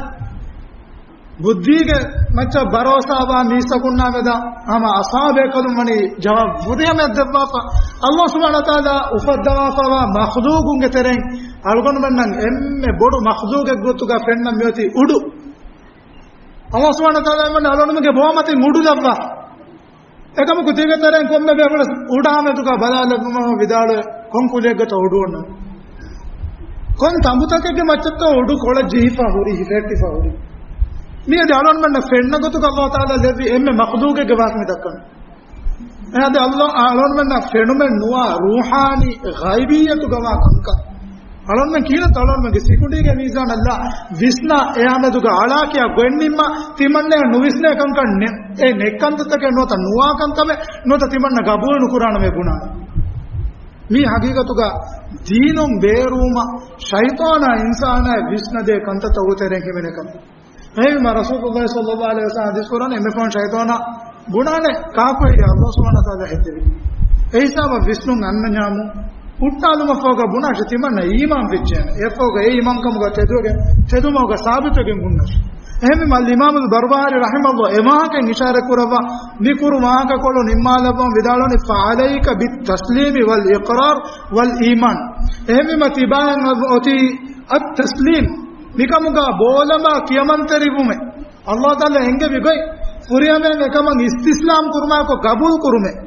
ބުއްދީގެ މައްޗަށް ބަރޯސާވާ މީސްތަކުންނާ މެދަށް ހަމަ އަޞްޙާބޭކަލުން ވަނީ ޖަވާބު ފުރިހަމައަށް ދެއްވާފަ. ﷲ ސުބްޙާނަހޫ ވަތަޢާލާ އުފައްދަވާފަވާ މަޚްލޫޤުންގެ ތެރެއިން އަޅުގަނޑުމެންނަށް އެންމެ ބޮޑު މަޚްލޫޤެއް ގޮތުގަ ފެންނަން މިއޮތީ އުޑު. ﷲ ސުބްޙާނަހޫ ވަތަޢާލާ އަޅުގަނޑުމެންގެ ބޯމަތިން އުޑު ލައްވާ. އެކަމަކު ތިގެ ތެރެއިން ކޮންމެ ބޭފުޅަސް އުޑާމެދުގަ ބަލާލައްވުމަށް ވިދާޅުވޭ، ކޮން ކުލައެއްގަތޯ އުޑު އޮންނަނީ؟ ކޮން ތަނބުތަކެއްގެ މައްޗަށްތޯ އުޑު ކޮޅަށް ޖެހިފަ ހުރީ، ހިފެހެއްޓިފަ ހުރީ؟ މިއަދި އަޅުގަނޑުމެންނަށް ފެންނަ ގޮތުގަ ﷲ ތަޢާލާ ލެއްވި އެންމެ މަޚްލޫޤެއްގެ ވާހަކަ މި ދައްކަނީ. އެހާދެ ﷲ އަޅުގަނޑުމެންނަށް ފެނުމެއް ނުވާ ރޫޙާނީ ޣައިބިއްޔަތުގަ ވާ ކަންކަން. އަޅުންމެން ކީރަތަ އަޅުންމެންގެ ސިކުނޑީގެ މީޒާނަށްލާ ވިސްނާ އެއާމެދުގަ އަޅާކިޔާ ގޮތްނިންމާ ތިމަންނަޔަށް ނުވިސްނޭ ކަންކަން ނެ-، އެ ނެއްކަންތައްތަކެއް ނުވަތަ ނުވާ ކަންކަމެއް ނުވަތަ ތިމަންނަ ގަބޫލު ނުކުރާނަމޭ ބުނާނެ. މީ ހަގީގަތުގަ ދީނުން ބޭރުވުމަށް ޝައިޠާނާ އިންސާނާއަށް ވިސްނަދޭ ކަންތައްތައް އޮތެރެން ހިމެނޭ ކަމެއް. އެހެންވީމަ ރަސޫލުﷲ ޞައްލަﷲ ޢަލައިހި ވަސައްލަމަ ޙަދީޘް ކުރާނެ އެންމެ ފަހުން ޝައިޠާނާ ބުނާނެ ކާކު ހެއްޔޭ ﷲ ސުބްޙާނަހޫ ވަތަޢާލާ ހެއްދެވީ. އެ ހިސާބަށް ވިސްނުން އަންނަންޏާމު ހުއްޓާލުމަށްފަހުގަ ބުނާށި ތިމަންނަ އީމާން ވެއްޖެއެވެ. އެއަށްފަހުގަ އެ އީމާންކަމުގަ ތެދުވެގެން، ތެދުމަގުގަ ސާބިތުވެގެން ހުންނަށް. އެހެންވީމަ އަލްއިމާމުލް ބަރުބަހާރީ ރަޙިމަހުﷲ އެ ވާހަކައިން އިޝާރަތް ކުރައްވާ މި ކުރު ވާހަކަކޮޅު ނިންމާލައްވަމުން ވިދާޅުވަނީ، فعليك بالتسليم والإقرار والإيمان. އެހެންވީމަ ތިބާއަށް އޮތީ އައްތަސްލީމް. މިކަމުގަ ބޯލަމާ ކިޔަމަންތެރިވުމެއް. ﷲ ތަޢާލާ އެންގެވި ގޮތް ފުރިހަމައިން އެކަމަށް އިސްތިސްލާމް ކުރުމާއެކު ގަބޫލު ކުރުމެއް.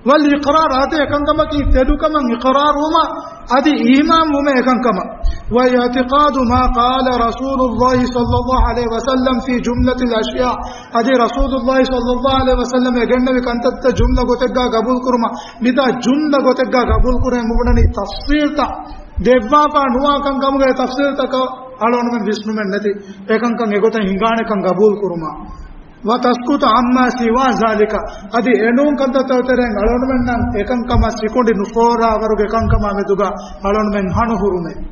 والإقرار، އަދި އެކަންކަމަކީ ތެދުކަމަށް އިޤްރާރުވުމަށް، އަދި އީމާންވުމެއް އެކަންކަމަށް. واعتقاد ما قال رسول الله صلى الله عليه وسلم في جملة الأشياء، އަދި ރަސޫލުﷲ ޞައްލަﷲ ޢަލައިހި ވަސައްލަމަ އެ ގެންނެވި ކަންތައްތައް ޖުމްލަ ގޮތެއްގާ ގަބޫލުކުރުމަށް. މިތާ ޖުމްލަ ގޮތެއްގާ ގަބޫލުކުރޭ މިބުނަނީ ތަފްޞީލްތައް ދެއްވާފާ ނުވާ ކަންކަމުގެ ތަފްޞީލްތަކަށް އަޅުގަނޑުމެން ވިސްނުމެއް ނެތި، އެކަންކަން އެގޮތަށް ހިނގާނެކަން ގަބޫލުކުރުމަށް. وتسكت عما سوى ذلك، އަދި އެނޫން ކަންތައްތައް ތެރެއިން އަޅުގަނޑުމެންނަށް އެކަންކަމަށް ސިކުނޑި ނުފޯރާވަރުގެ ކަންކަމާ މެދުގަ އަޅުގަނޑުމެން ހަނުހުރުމެއް.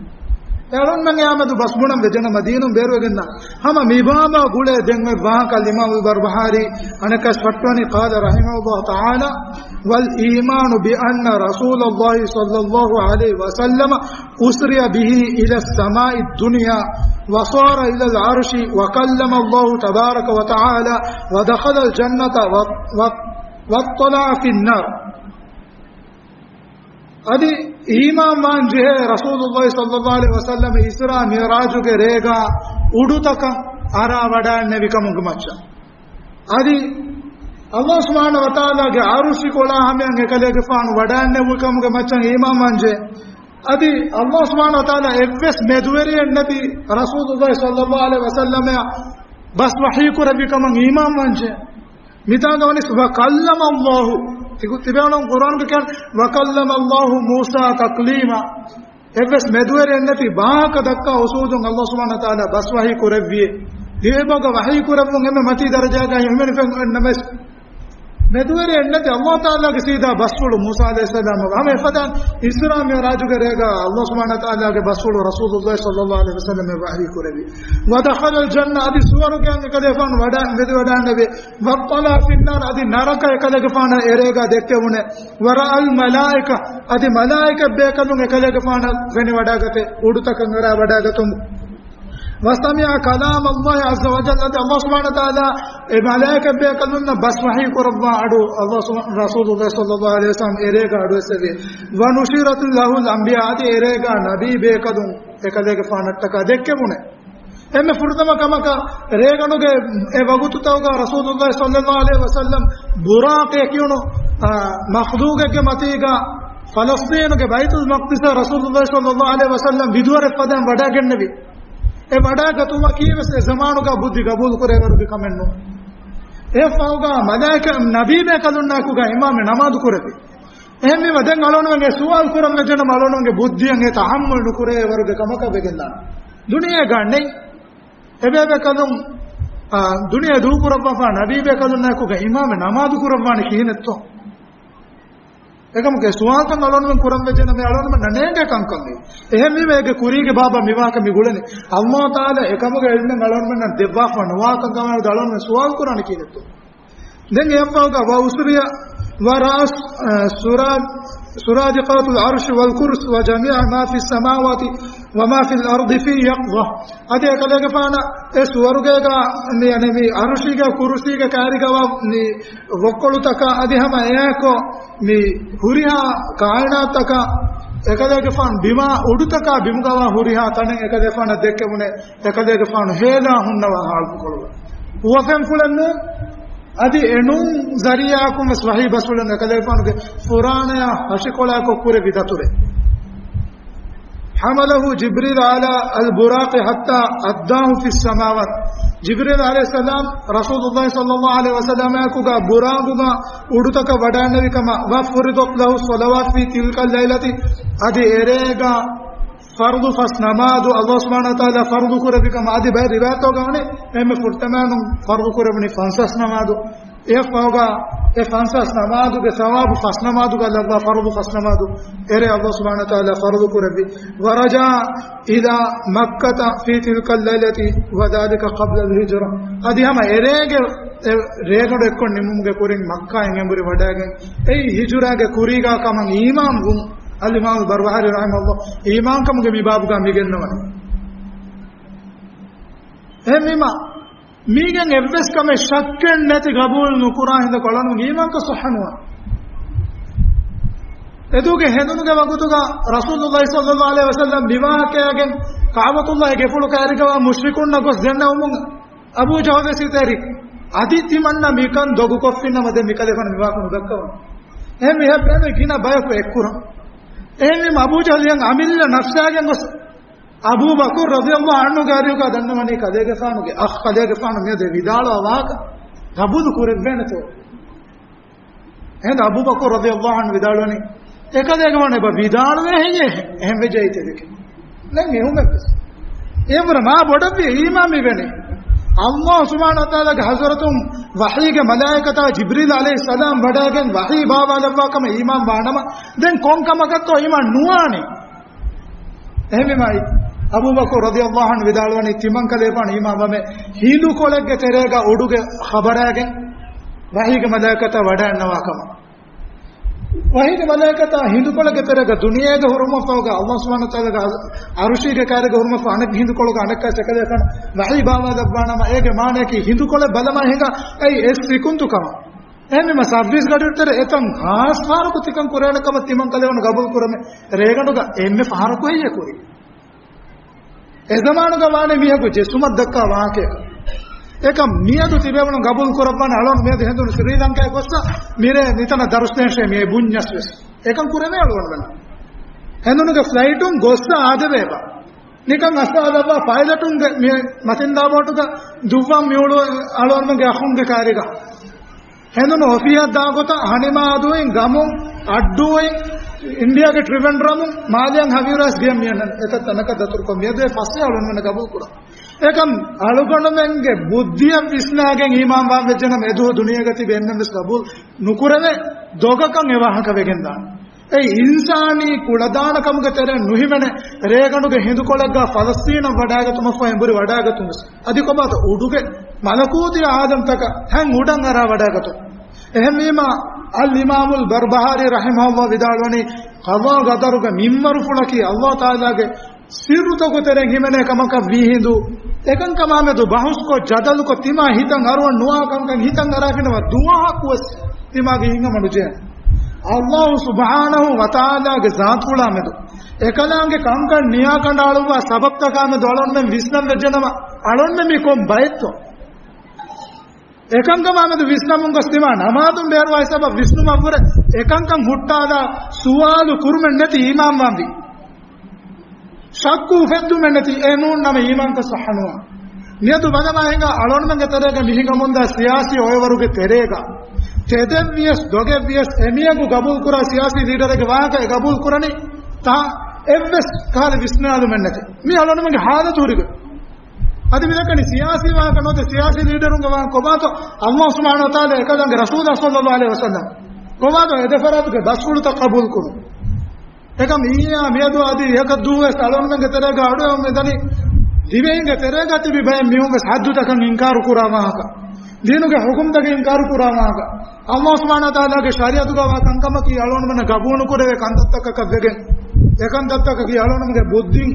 އެ އަޅުގަނޑުމެން އެއާ މެދު ބަސްބުނަން ވެއްޖެނަމަ ދީނުން ބޭރުވެގެންނަށް ހަމަ މިބާބާ ގުޅޭ ދެން އޮތް ވާހަކަ އިމާމުލް ބަރުބަހާރީ އަނެއްކާސް ފައްޓުވަނީ، قال رحمه الله تعالى: والإيمان بأن رسول الله صلى الله عليه وسلم أسري به إلى السماء الدنيا وصار إلى العرش وكلم الله تبارك وتعالى ودخل الجنة و-، و-، واطلع في النار. އަދި އީމާންވާން ޖެހޭ ރަސޫލުﷲ ޞައްލަﷲ ޢަލައިހި ވަސައްލަމަ އިސްރާ މިޢުރާޖުގެ ރޭގާ އުޑުތަކަށް އަރާ ވަޑައިންނެވި ކަމުގެ މައްޗަށް. އަދި ﷲ ސުބްޙާނަހޫ ވަތަޢާލާގެ ޢަރުޝި ކޮޅާ ހަމަޔަށް އެކަލޭގެފާނު ވަޑައިންނެވި ކަމުގެ މައްޗަށް އީމާންވާން ޖެހޭ. އަދި ﷲ ސުބްޙާނަހޫ ވަތަޢާލާ އެއްވެސް މެދުވެރިއެއް ނެތި ރަސޫލުﷲ ޞައްލަﷲ ޢަލައިހި ވަސައްލަމައަށް ބަސް ވަޙީ ކުރެއްވި ކަމަށް އީމާންވާން ޖެހޭ. މިތާގަ ވަނީ، وكلم الله، ތިގު-، ތިބޭނުން ޤުރްއާނުގަ ކިޔާ، وكلم الله موسى تكليما. އެއްވެސް މެދުވެރިއެއް ނެތި ވާހަކަ ދައްކާ އުސޫލުން ﷲ ސުބްޙާނަހޫ ވަތަޢާލާ ބަސް ވަޙީ ކުރެއްވިއޭ. ލިޔެބަގަ ވަޙީ ކުރެއްވުން އެންމެ މަތީ ދަރަޖާގަ ހިމެނިފަ ނަމަވެސް، މެދުވެރިއެއް ނެތި ﷲ ތަޢާލާގެ ސީދާ ބަސްފުޅު މޫސާ ޢަލައިހިއްސަލާމަށް ހަމަ އެފަދައިން އިސްރާ މިޢުރާޖުގެ ރޭގަ ﷲ ސުބްޙާނަހޫ ވަތަޢާލާގެ ބަސްފުޅު ރަސޫލުﷲ ޞައްލަﷲ ޢަލައިހި ވަސައްލަމަށް ވަޙީ ކުރެއްވި. ودخل الجنة، އަދި ސުވަރުގެއަށް އެކަލޭގެފާނު ވަޑަ-، ވެދިވަޑައިންނެވި. واطلع في النار، އަދި ނަރަކަ އެކަލޭގެފާނަށް އެރޭގަ ދެއްކެވުނެ. ورأى الملائكة، އަދި މަލާއިކަ ބޭކަލުން އެކަލޭގެފާނަށް ފެނިވަޑައިގަތެ، އުޑުތަކަށް އަރާ ވަޑައިގަތުމު. وسمع كلام الله عز وجل، އަދި ﷲ ސުބްޙާނަހޫ ވަތަޢާލާ އެ މަލާއިކަ ބޭކަލުންނަށް ބަސް ވަޙީ ކުރައްވާ އަޑު ﷲ ސުބް-، ރަސޫލުﷲ ޞައްލަﷲ ޢަލައިހި ވަސައްލަމަ އެރޭގަ އަޑުއެއްސެވި. ونشرت له الأنبياء، އަދި އެރޭގަ ނަބީ ބޭކަލުން އެކަލޭގެފާނަށްޓަކާ ދެއްކެވުނެ. އެންމެ ފުރަތަމަ ކަމަކަށް ރޭގަނޑުގެ އެ ވަގުތުތަކުގަ ރަސޫލުﷲ ޞައްލަﷲ ޢަލައިހި ވަސައްލަމަ ބުރާޤޭ ކިޔުނު، އާ، މަޚްލޫޤެއްގެ މަތީގަ ފަލަސްޠީނުގެ ބައިތުލް މަޤްދިސަށް ރަސޫލުﷲ ޞައްލަﷲ ޢަލައިހި ވަސައްލަމަ ވިދުވަރެއް ފަދައިން ވަޑައިގެންނެވި. އެ ވަޑައިގަތުމަކީވެސް އެ ޒަމާނުގަ ބުއްދި ގަބޫލުކުރޭވަރުގެ ކަމެއް ނޫން. އެއަށްފަހުގަ މަލާއިކަ ނަބީބޭކަލުންނާއެކުގަ އިމާމެއް ނަމާދު ކުރެއްވި. އެހެންވީމަ ދެން އަޅުގަނޑުމެންގެ ސުވާލު ކުރަން ވެއްޖެނަމަ އަޅުގަނޑުމެންގެ ބުއްދިއަށް އެ ތަޙައްމަލް ނުކުރޭވަރުގެ ކަމަކަށް ވެގެންދާނެ. ދުނިޔޭގަ ނެތް އެބޭބޭކަލުން، އާ، ދުނިޔެ ދޫކުރައްވާފަ ނަބީބޭކަލުންނާއެކުގަ އިމާމެއް ނަމާދު ކުރައްވާނެ ކިހިނެއްތޯ؟ އެކަމުގެ ސުވާލުތައް އަޅުގަނޑުމެން ކުރަން ވެއްޖެނަމަ އަޅުގަނޑުމެންނަށް ނޭނގޭ ކަންކަން މީ. އެހެންވީމަ އޭގެ ކުރީގެ ބާބަ މިވާކަ މި ގުޅެނީ. ﷲ ތަޢާލާ އެކަމުގެ ޢިލްމެއް އަޅުގަނޑުމެންނަށް ދެއްވާފަ ނުވާކަން ކަމާއި އަޅުގަނޑުމެން ސުވާލު ކުރާނެ ކިހިނެއްތޯ؟ ދެން އެއަށްފަހުގަ وأسري ورأى، އަ، سرا-، سرادقات العرش والكرسي وجميع ما في السماوات وما في الأرض في يقظة. އަދި އެކަލޭގެފާނަށް އެ ސުވަރުގޭގަ މި، ޔަނީ މި ޢަރުޝީގެ ކުރުސީގެ ކާރިގަވާ މި ވޮއްކޮޅުތަކާ އަދި ހަމަ އެއާއެކު މި ހުރިހާ ކާއިނާތަކާ އެކަލޭގެފާނު ބިމާ އުޑުތަކާ ބިމުގަވާ ހުރިހާ ތަނެއް އެކަލޭގެފާނަށް ދެއްކެވުނެ، އެކަލޭގެފާނު ހޭލާ ހުންނަވާ ހާލުކޮޅުގަ. ހުވަފެންފުޅެއް ނޫން، އަދި އެނޫން ޒަރީޢާއަކުން ވެސް ވަޙީ ބަސްފުޅުން އެކަލޭގެފާނުގެ ފުރާނަޔާ ހަށިކޮޅާއެކު ކުރެއްވި ދަތުރެއް. حمله جبريل على البراق حتى أداه في السماوات. ޖިބްރީލް ޢަލައިހިއްސަލާމް ރަސޫލުﷲ ޞައްލަﷲ ޢަލައިހި ވަސައްލަމާއެކުގަ ބުރާގުގަ އުޑުތަކަށް ވަޑައިންނެވި ކަމަށް، وفرضت له الصلوات في تلك الليلة، އަދި އެރޭގަ ފަރުޟު ފަސް ނަމާދު ﷲ ސުބްޙާނަހޫ ވަތަޢާލާ ފަރުޟު ކުރެއްވި ކަމަށް. އަދި ބައެއް ރިވާޔަތްތަކުގަ ވަނީ އެންމެ ފުރަތަމައިން ފަރުޟު ކުރެވުނީ ފަންސާސް ނަމާދު. އެއަށްފަހުގަ އެ ފަންސާސް ނަމާދުގެ ސަވާބު ފަސް ނަމާދުގަ ލައްވާ، ފަރުޟު ފަސް ނަމާދު އެރޭ ﷲ ސުބްޙާނަހޫ ވަތަޢާލާ ފަރުޟު ކުރެއްވި. ورجع إلى مكة في تلك الليلة وذلك قبل الهجرة. އަދި ހަމަ އެރޭގެ އެ ރޭގަނޑު އެއްކޮށް ނިމުމުގެ ކުރިން މައްކާއިން އެނބުރި ވަޑައިގެން އެއީ ހިޖުރާގެ ކުރީގާ ކަމަށް އީމާންވުން. އަލްއިމާމު ބަރުބަހާރީ ރަޙިމަހުﷲ އީމާންކަމުގެ މި ބާބުގާ މި ގެންނަވަނީ. އެހެންވީމަ، މީގެން އެއްވެސް ކަމެއް ޝައްކެއް ނެތި ގަބޫލު ނުކުރާ ހިނދަކު އަޅުގަނޑު އީމާންކަން ޞައްޙަ ނުވާނެ. އެދުވަހުގެ ހެނދުނުގެ ވަގުތުގަ ރަސޫލުﷲ ޞައްލަﷲ ޢަލައިހި ވަސައްލަމަ މިވާހަކަޔާގެން ކަޢުބަތުﷲގެ ގެފުޅު ކައިރިގަވާ މުޝްރިކުންނަށް ގޮސް ދެންނެވުމުން އަބޫ ޖަހަލު ވެސް އިތުރި. އަދި ތިމަންނަ މިކަން ދޮގުކޮށްފިނަމަ ދެން މިކަލޭފާނު މިވާހަކަ ނުދައްކަވަން. އެހެން މިހާ ބޭނުން ގިނަ ބަޔަކު އެއްކުރަން. އެހެންވީމަ އަބޫ ޖަހަލް އަމިއްލަ ނަފްސާގެން ގޮސް އަބޫ ބަކުރު ރަޟިޔަﷲ ޢަންހުގެ އަރިހުގަ ދަންނަވަނީ ކަލޭގެފާނުގެ އަޚް، ކަލޭގެފާނު މިއަދު ވިދާޅުވާ ވާހަކަ ގަބޫލު ކުރެއްވޭނެތޯ؟ އެހެން އަބޫ ބަކުރު ރަޟިޔަﷲ ޢަންހު ވިދާޅުވަނީ، އެކަލޭގެފާނު އެބަ ވިދާޅުވޭ ހެއްޔޭ؟ އެހެން ވެއްޖެއްޔާ ތެދެކެ. ނެ މިހުމެއްވެސް. އެ ބުރަ މާ ބޮޑަށްވި އީމާން މިވެނީ. ﷲ ސުބްޙާނަހޫ ވަތަޢާލާގެ ޙަޟްރަތުން ވަޙީގެ މަލާއިކަތާ ޖިބްރީލް ޢަލައިހިއްސަލާމް ވަޑައިގެން ވަޙީ ބާވާލައްވާ ކަމަށް އީމާން ވާނަމަ، ދެން ކޮން ކަމަކަށްތޯ އީމާން ނުވާނީ؟ އެހެންވީމާ، އަބޫ ބަކުރު ރަޟިޔަﷲ ޢަންހު ވިދާޅުވަނީ، ތިމަން ކަލޭފާނު އީމާން ވަމޭ، ހިނދުކޮޅެއްގެ ތެރޭގަ އުޑުގެ ޚަބަރާގެން ވަޙީގެ މަލާއިކަތާ ވަޑައަންނަވާ ކަމަށް. ވަޙީގެ މަލާއިކަތާ ހިނދުކޮޅެއްގެ ތެރޭގަ ދުނިޔޭގެ ހުރުމަށްފަހުގަ ﷲ ސުބްޙާނަހޫ ވަތަޢާލާގެ ޢަރުޝީގެ ކައިރީގެ ހުރުމަށްފަހު އަނެއް ހިނދުކޮޅުގަ އަނެއްކާ އެކަލޭފާނު ވަޙީ ބާވާލައްވާނަމަ، އޭގެ މާނައަކީ ހިނދުކޮޅެއް ބަލަމާ ހިނގާ އެއީ އެއް ސިކުންތު ކަމަށް. އެހެންވީމަ ސައްވީސް ގަޑިއިރު ތެރޭ އެތަން ހާސް ފަހަރަކު ތިކަން ކުރޭނެ ކަމަށް ތިމަން ކަލޭފާނު ގަބޫލު ކުރަމޭ، ރޭގަނޑުގަ އެންމެ ފަހަރަކު ހެއްޔޭ ކުރީ؟ އެ ޒަމާނުގަ ވާނެ މީހަކު ޖެއްސުމަށް ދައްކާ ވާހަކައެއް. އެކަމް މިއަދު ތިބޭބުނު ގަބޫލު ކުރައްވާނެ އަޅުން މިއަދު ހެނދުނު ސްރީލަންކާއަށް ގޮއްސަ މިރޭ މިތަނަށް ދަރުސް ދޭން މި ބުންޏަސް ވެސް. އެކަން ކުރެވޭ އަޅުގަނޑުމެން. ހެނދުނުގެ ފްލައިޓުން ގޮއްސަ އާދެވޭބަ. ނިކަން އަސާލައްވާ ޕައިލަޓުންގެ މި މަތިންދާ ބޯޓުގަ ދުއްވަން މިއުޅު އަޅުގަނޑުމެންގެ އަޚުންގެ ކާރިގަ. ހެނދުނު އޮފީހަށް ދާގޮތަށް ހަނިމާ އަދުއިން ގަމުން އައްޑޫއިން އިންޑިއާގެ ޓްރިވެންޑްރަމުން މާލެއަށް ހަވީރާސް ގެއަށް މިއަންނަން އެތައް ތަނަކަށް ދަތުރުކޮށް މިއަދު އެ ފަސް އަޅުންމެން ގަބޫލު ކުރަން. އެކަމް އަޅުގަނޑުމެންގެ ބުއްދިއަށް ވިސްނާގެން އީމާން ވާން ވެއްޖެނަމަ އެދުވަހު ދުނިޔޭގަ ތިބި އެންމެން ވެސް ގަބޫލު ނުކުރެވޭ ދޮގަކަށް އެ ވާހަކަ ވެގެން ދާނެ. އެ އިންސާނީ ކުޅަދާނަ ކަމުގެ ތެރެއިން ނުހިމެނޭ، ރޭގަނޑުގެ ހިނދުކޮޅެއްގަ ފަލަސްތީނަށް ވަޑައިގަތުމަށްފަހު އެނބުރި ވަޑައިގަތުން ވެސް. އަދި ކޮބާތޯ އުޑުގެ މަލަކޫތީ އާލަމްތަކަށް ހެން އުޑަށް އަރާ ވަޑައިގަތުން. އެހެންވީމާ، އަލް އިމާމުލް ބަރްބަހާރީ ރަޙިމަހުﷲ ވިދާޅުވަނީ، ޤަޟާ ޤަދަރުގެ މިންވަރުފުޅަކީ ﷲ ތަޢާލާގެ ސިއްރުތަކު ތެރެއިން ހިމެނޭ ކަމަކަށް ވީހިނދު، އެކަންކަމާމެދު ބަހުސްކޮށް، ޖަދަލުކޮށް، ތިމާ ހިތަށް އަރުވަން ނުވާ ކަންކަން ހިތަށް އަރާފިނަމަ ދުވަހަކުވެސް ތިމާގެ ހިތްހަމަ ނުޖެހޭނެ. ﷲ ސުބްޙާނަހޫ ވަތަޢާލާގެ ޒާތުފުޅާމެދު އެކަލާނގެ ކަންކަން ނިޔާކަނޑައަޅުއްވާ ސަބަބުތަކާމެދު އަޅުންމެން ވިސްނަން ވެއްޖެނަމަ، އަޅުންމެން މީ ކޮން ބައެއްތޯ؟ އެކަންކަމާމެދު ވިސްނަމުން ގޮސް ތިމާ ނަމާދުން ބޭރުވާ ހިސާބަށް ވިސްނުމަށްވުރެ އެކަންކަން ހުއްޓާލާ ސުވާލު ކުރުމެއް ނެތި އީމާންވާންވީ. ޝައްކު އުފެއްދުމެއް ނެތި އެ ނޫން ނަމަ އީމާންތައް ޞައްޙަނުވާން. މިއަދު ބަލަމާ ހިނގާ އަޅުންމެންގެ ތެރޭގަ މިހިނގަމުންދާ ސިޔާސީ އޮއެވަރުގެ ތެރޭގަ ތެދެއްވިޔަސް ދޮގެއްވިޔަސް އެމީހަކު ގަބޫލުކުރާ ސިޔާސީ ލީޑަރެއްގެ ވާހަކަ އެ ގަބޫލު ކުރަނީ ތާ އެއްވެސް ކަހަލަ ވިސްނާލުމެއް ނެތި. މީ އަޅުންމެންގެ ހާލަތު ހުރިގޮތް. އަދި މިދައްކަނީ ސިޔާސީ ވާހަކަ ނުވަތަ ސިޔާސީ ލީޑަރުންގެ ވާހަކަ ކޮބާތޯ ﷲ ސުބްޙާނަހޫ ވަތަޢާލާ އެކަލާނގެ ރަސޫލާ ޞައްލައްލާހު ޢަލައިހި ވަސައްލަމް ކޮބާތޯ އެ ދެފަރާތުގެ ބަސްފުޅުތައް ޤަބޫލުކުރުން. އެކަމް އިއްޔާ މިއަދު އަދި އެކަ ދުވަސް އަޅުންމެންގެ ތެރޭގަ އަޑުއެހުމެއް ދަނީ ދިވެހިންގެ ތެރޭގަ ތިބި ބައެއް މީހުން ވެސް ހައްދުތަކަށް އިންކާރު ކުރާ ވާހަކަ، ދީނުގެ ޙުކުމްތަކަށް އިންކާރު ކުރާ ވާހަކަ، ﷲ ސުބްޙާނަހޫ ވަތަޢާލާގެ ޝަރީޢަތުގަ ވާ ކަންކަމަކީ އަޅުންމެންނަށް ގަބޫލު ނުކުރެވޭ ކަންތައްތަކަކަށް ވެގެން، އެ ކަންތައްތަކަކީ އަޅުންމެންގެ ބުއްދިން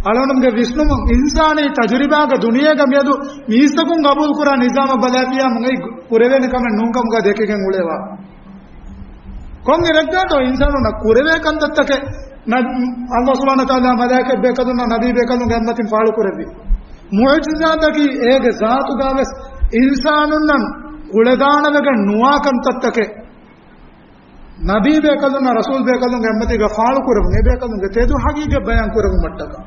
އަޅުންމެންގެ ވިސްނުމުން އިންސާނީ ތަޖުރިބާގެ ދުނިޔޭގަ މިއަދު މީސްތަކުން ގަބޫލުކުރާ ނިޒާމަށް ބަލާފިޔާމު އެއީ ކުރެވޭނެ ކަމެއް ނޫންކަމުގަ ދެކިގެން އުޅޭވާ. ކޮންއިރެއްގާތޯ އިންސާނުންނަށް ކުރެވޭ ކަންތައްތަކެއް ނަ-، ﷲ ސުބްޙާނަހޫ ވަތަޢާލާ މަލާއިކަތް ބޭކަލުންނާ ނަބީ ބޭކަލުންގެ އެއްމަތިން ފާޅުކުރެއްވި. މުޢުޖިޒާތަކީ އޭގެ ޒާތުގަވެސް އިންސާނުންނަށް ކުޅެދާނަވެގެން ނުވާ ކަންތައްތަކެއް. ނަބީ ބޭކަލުންނާ ރަސޫލް ބޭކަލުންގެ އެއްމަތީގަ ފާޅުކުރެވުން، އެ ބޭކަލުންގެ ތެދު ޙަޤީޤަތް ބަޔާން ކުރެވުމަށްޓަކާ.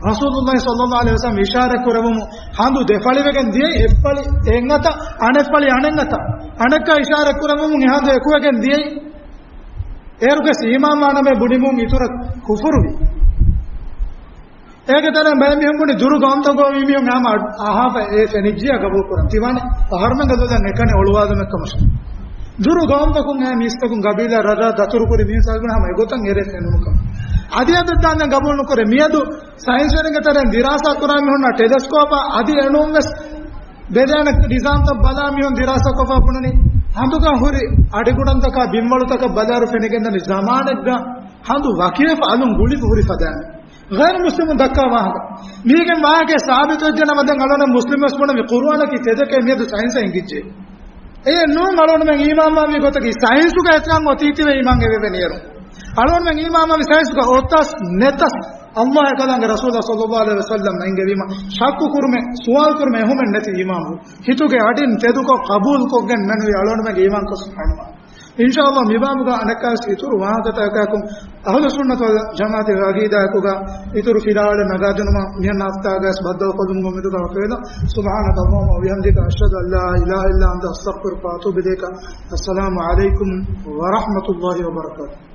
ރަސޫލުﷲ ޞައްލައްލާހު ޢަލައިހި ވަސައްލަމް އިޝާރަތް ކުރެވުމު ހަނދު ދެފަޅިވެގެން ދިޔައީ، އެއްފަޅި އެއްއަތަށް، އަނެއްފަޅި އަނެއްއަތަށް. އަނެއްކާ އިޝާރަތް ކުރެވުމުން އެ ހަނދު އެކުވެގެން ދިޔައީ. އޭރުގެ އީމާންވާނަމޭ ބުނިމުން އިތުރަށް ކުފުރުވި. އޭގެ ތެރެއިން ބައެއް މީހުން ބުނި ދުރު ގައުމުތަކުގަ މި މީހުން ހަމަ އަހާފަ އެ ފެނިއްޖިއްޔާ ގަބޫލު ކުރަން ތިވާނެ އަހަރުމެންގެ ލޮލަށް އެކަނި އޮޅުވާލުމެއް ކަމަށް. ދުރު ގައުމުތަކުން އެ މީސްތަކުން ގަބީލާ ރަށްރަށް ދަތުރުކުރި މީސްތަކުން ހަމަ އެގޮތަށް އެރޭ ފެނުނުކަމަށް. އަދި އަދަށް ދާން ގަބޫލު ނުކުރޭ. މިއަދު ސައިންސްވެރިންގެ ތެރެއިން ދިރާސާ ކުރާ މީހުންނަށް ޓެލެސްކޯޕާ އަދި އެނޫންވެސް ބެލޭނެ ޑިޒައިންތައް ބަލާ މީހުން ދިރާސާ ކޮށްފަ ބުނަނީ ހަނދުގަ ހުރި އަޑިގުޑަންތަކާ ބިންވަޅުތަކަށް ބަލާއިރު ފެނިގެންދަނީ ޒަމާނެއްގަ ހަނދު ވަކިވެފަ އަލުން ގުޅިފަ ހުރި ފަދައިން. ޣައިރު މުސްލިމުން ދައްކާ ވާހަކަ. މީގެން ވާހަކަ ސާބިތުވެއްޖެނަމަ ދެން އަޅުގަނޑު މުސްލިމް ވެސް ބުނަނީ ޤުރުއާނަކީ ތެދެކޭ މިއަދު ސައިންސަށް އެނގިއްޖެ. އެއެއް ނޫން އަޅުގަނޑުމެން އީމާންވާންވީ ގޮތަކީ ސައިންސުގަ އެތަން އޮތީތީވެ އީމާން އެވެވެނިއިރު. އަޅުގަނޑުމެން އީމާންވާންވީ ސައިންސުގަ އޮތަސް ނެތަސް ﷲ އެކަލާނގެ ރަސޫލާ ޞައްލައްލާހު ޢަލައިހި ވަސައްލަމް އެންގެވީމަ، ޝައްކު ކުރުމެއް، ސުވާލު ކުރުމެއް އެހުމެއް ނެތި އީމާންވުން. ހިތުގެ އަޑިން ތެދުކޮށް ޤަބޫލުކޮށްގެން މެނުވީ އަޅުގަނޑުމެންގެ އީމާންކޮށް ސުބްޙާނަﷲ. އިންޝާﷲ މިބާބުގަ އަނެއްކާވެސް އިތުރު ވާހަކަތަކާއެކު އަހުލުއްސުންނަތި ވަލް ޖަމާޢަތުގެ ޢަޤީދާއެކުގަ އިތުރު ފިލާވަޅެއް ނަގާދިނުމަށް މިހެން ހަފްތާގަވެސް ބައްދަލުކޮށްލުމުގެ އުއްމީދުގަ ވަކިވެލަން. سبحانك اللهم وبحمدك، أشهد أن لا إله إلا أنت، أستغفرك وأتوب إليك. السلام عليكم ورحمة الله وبركاته.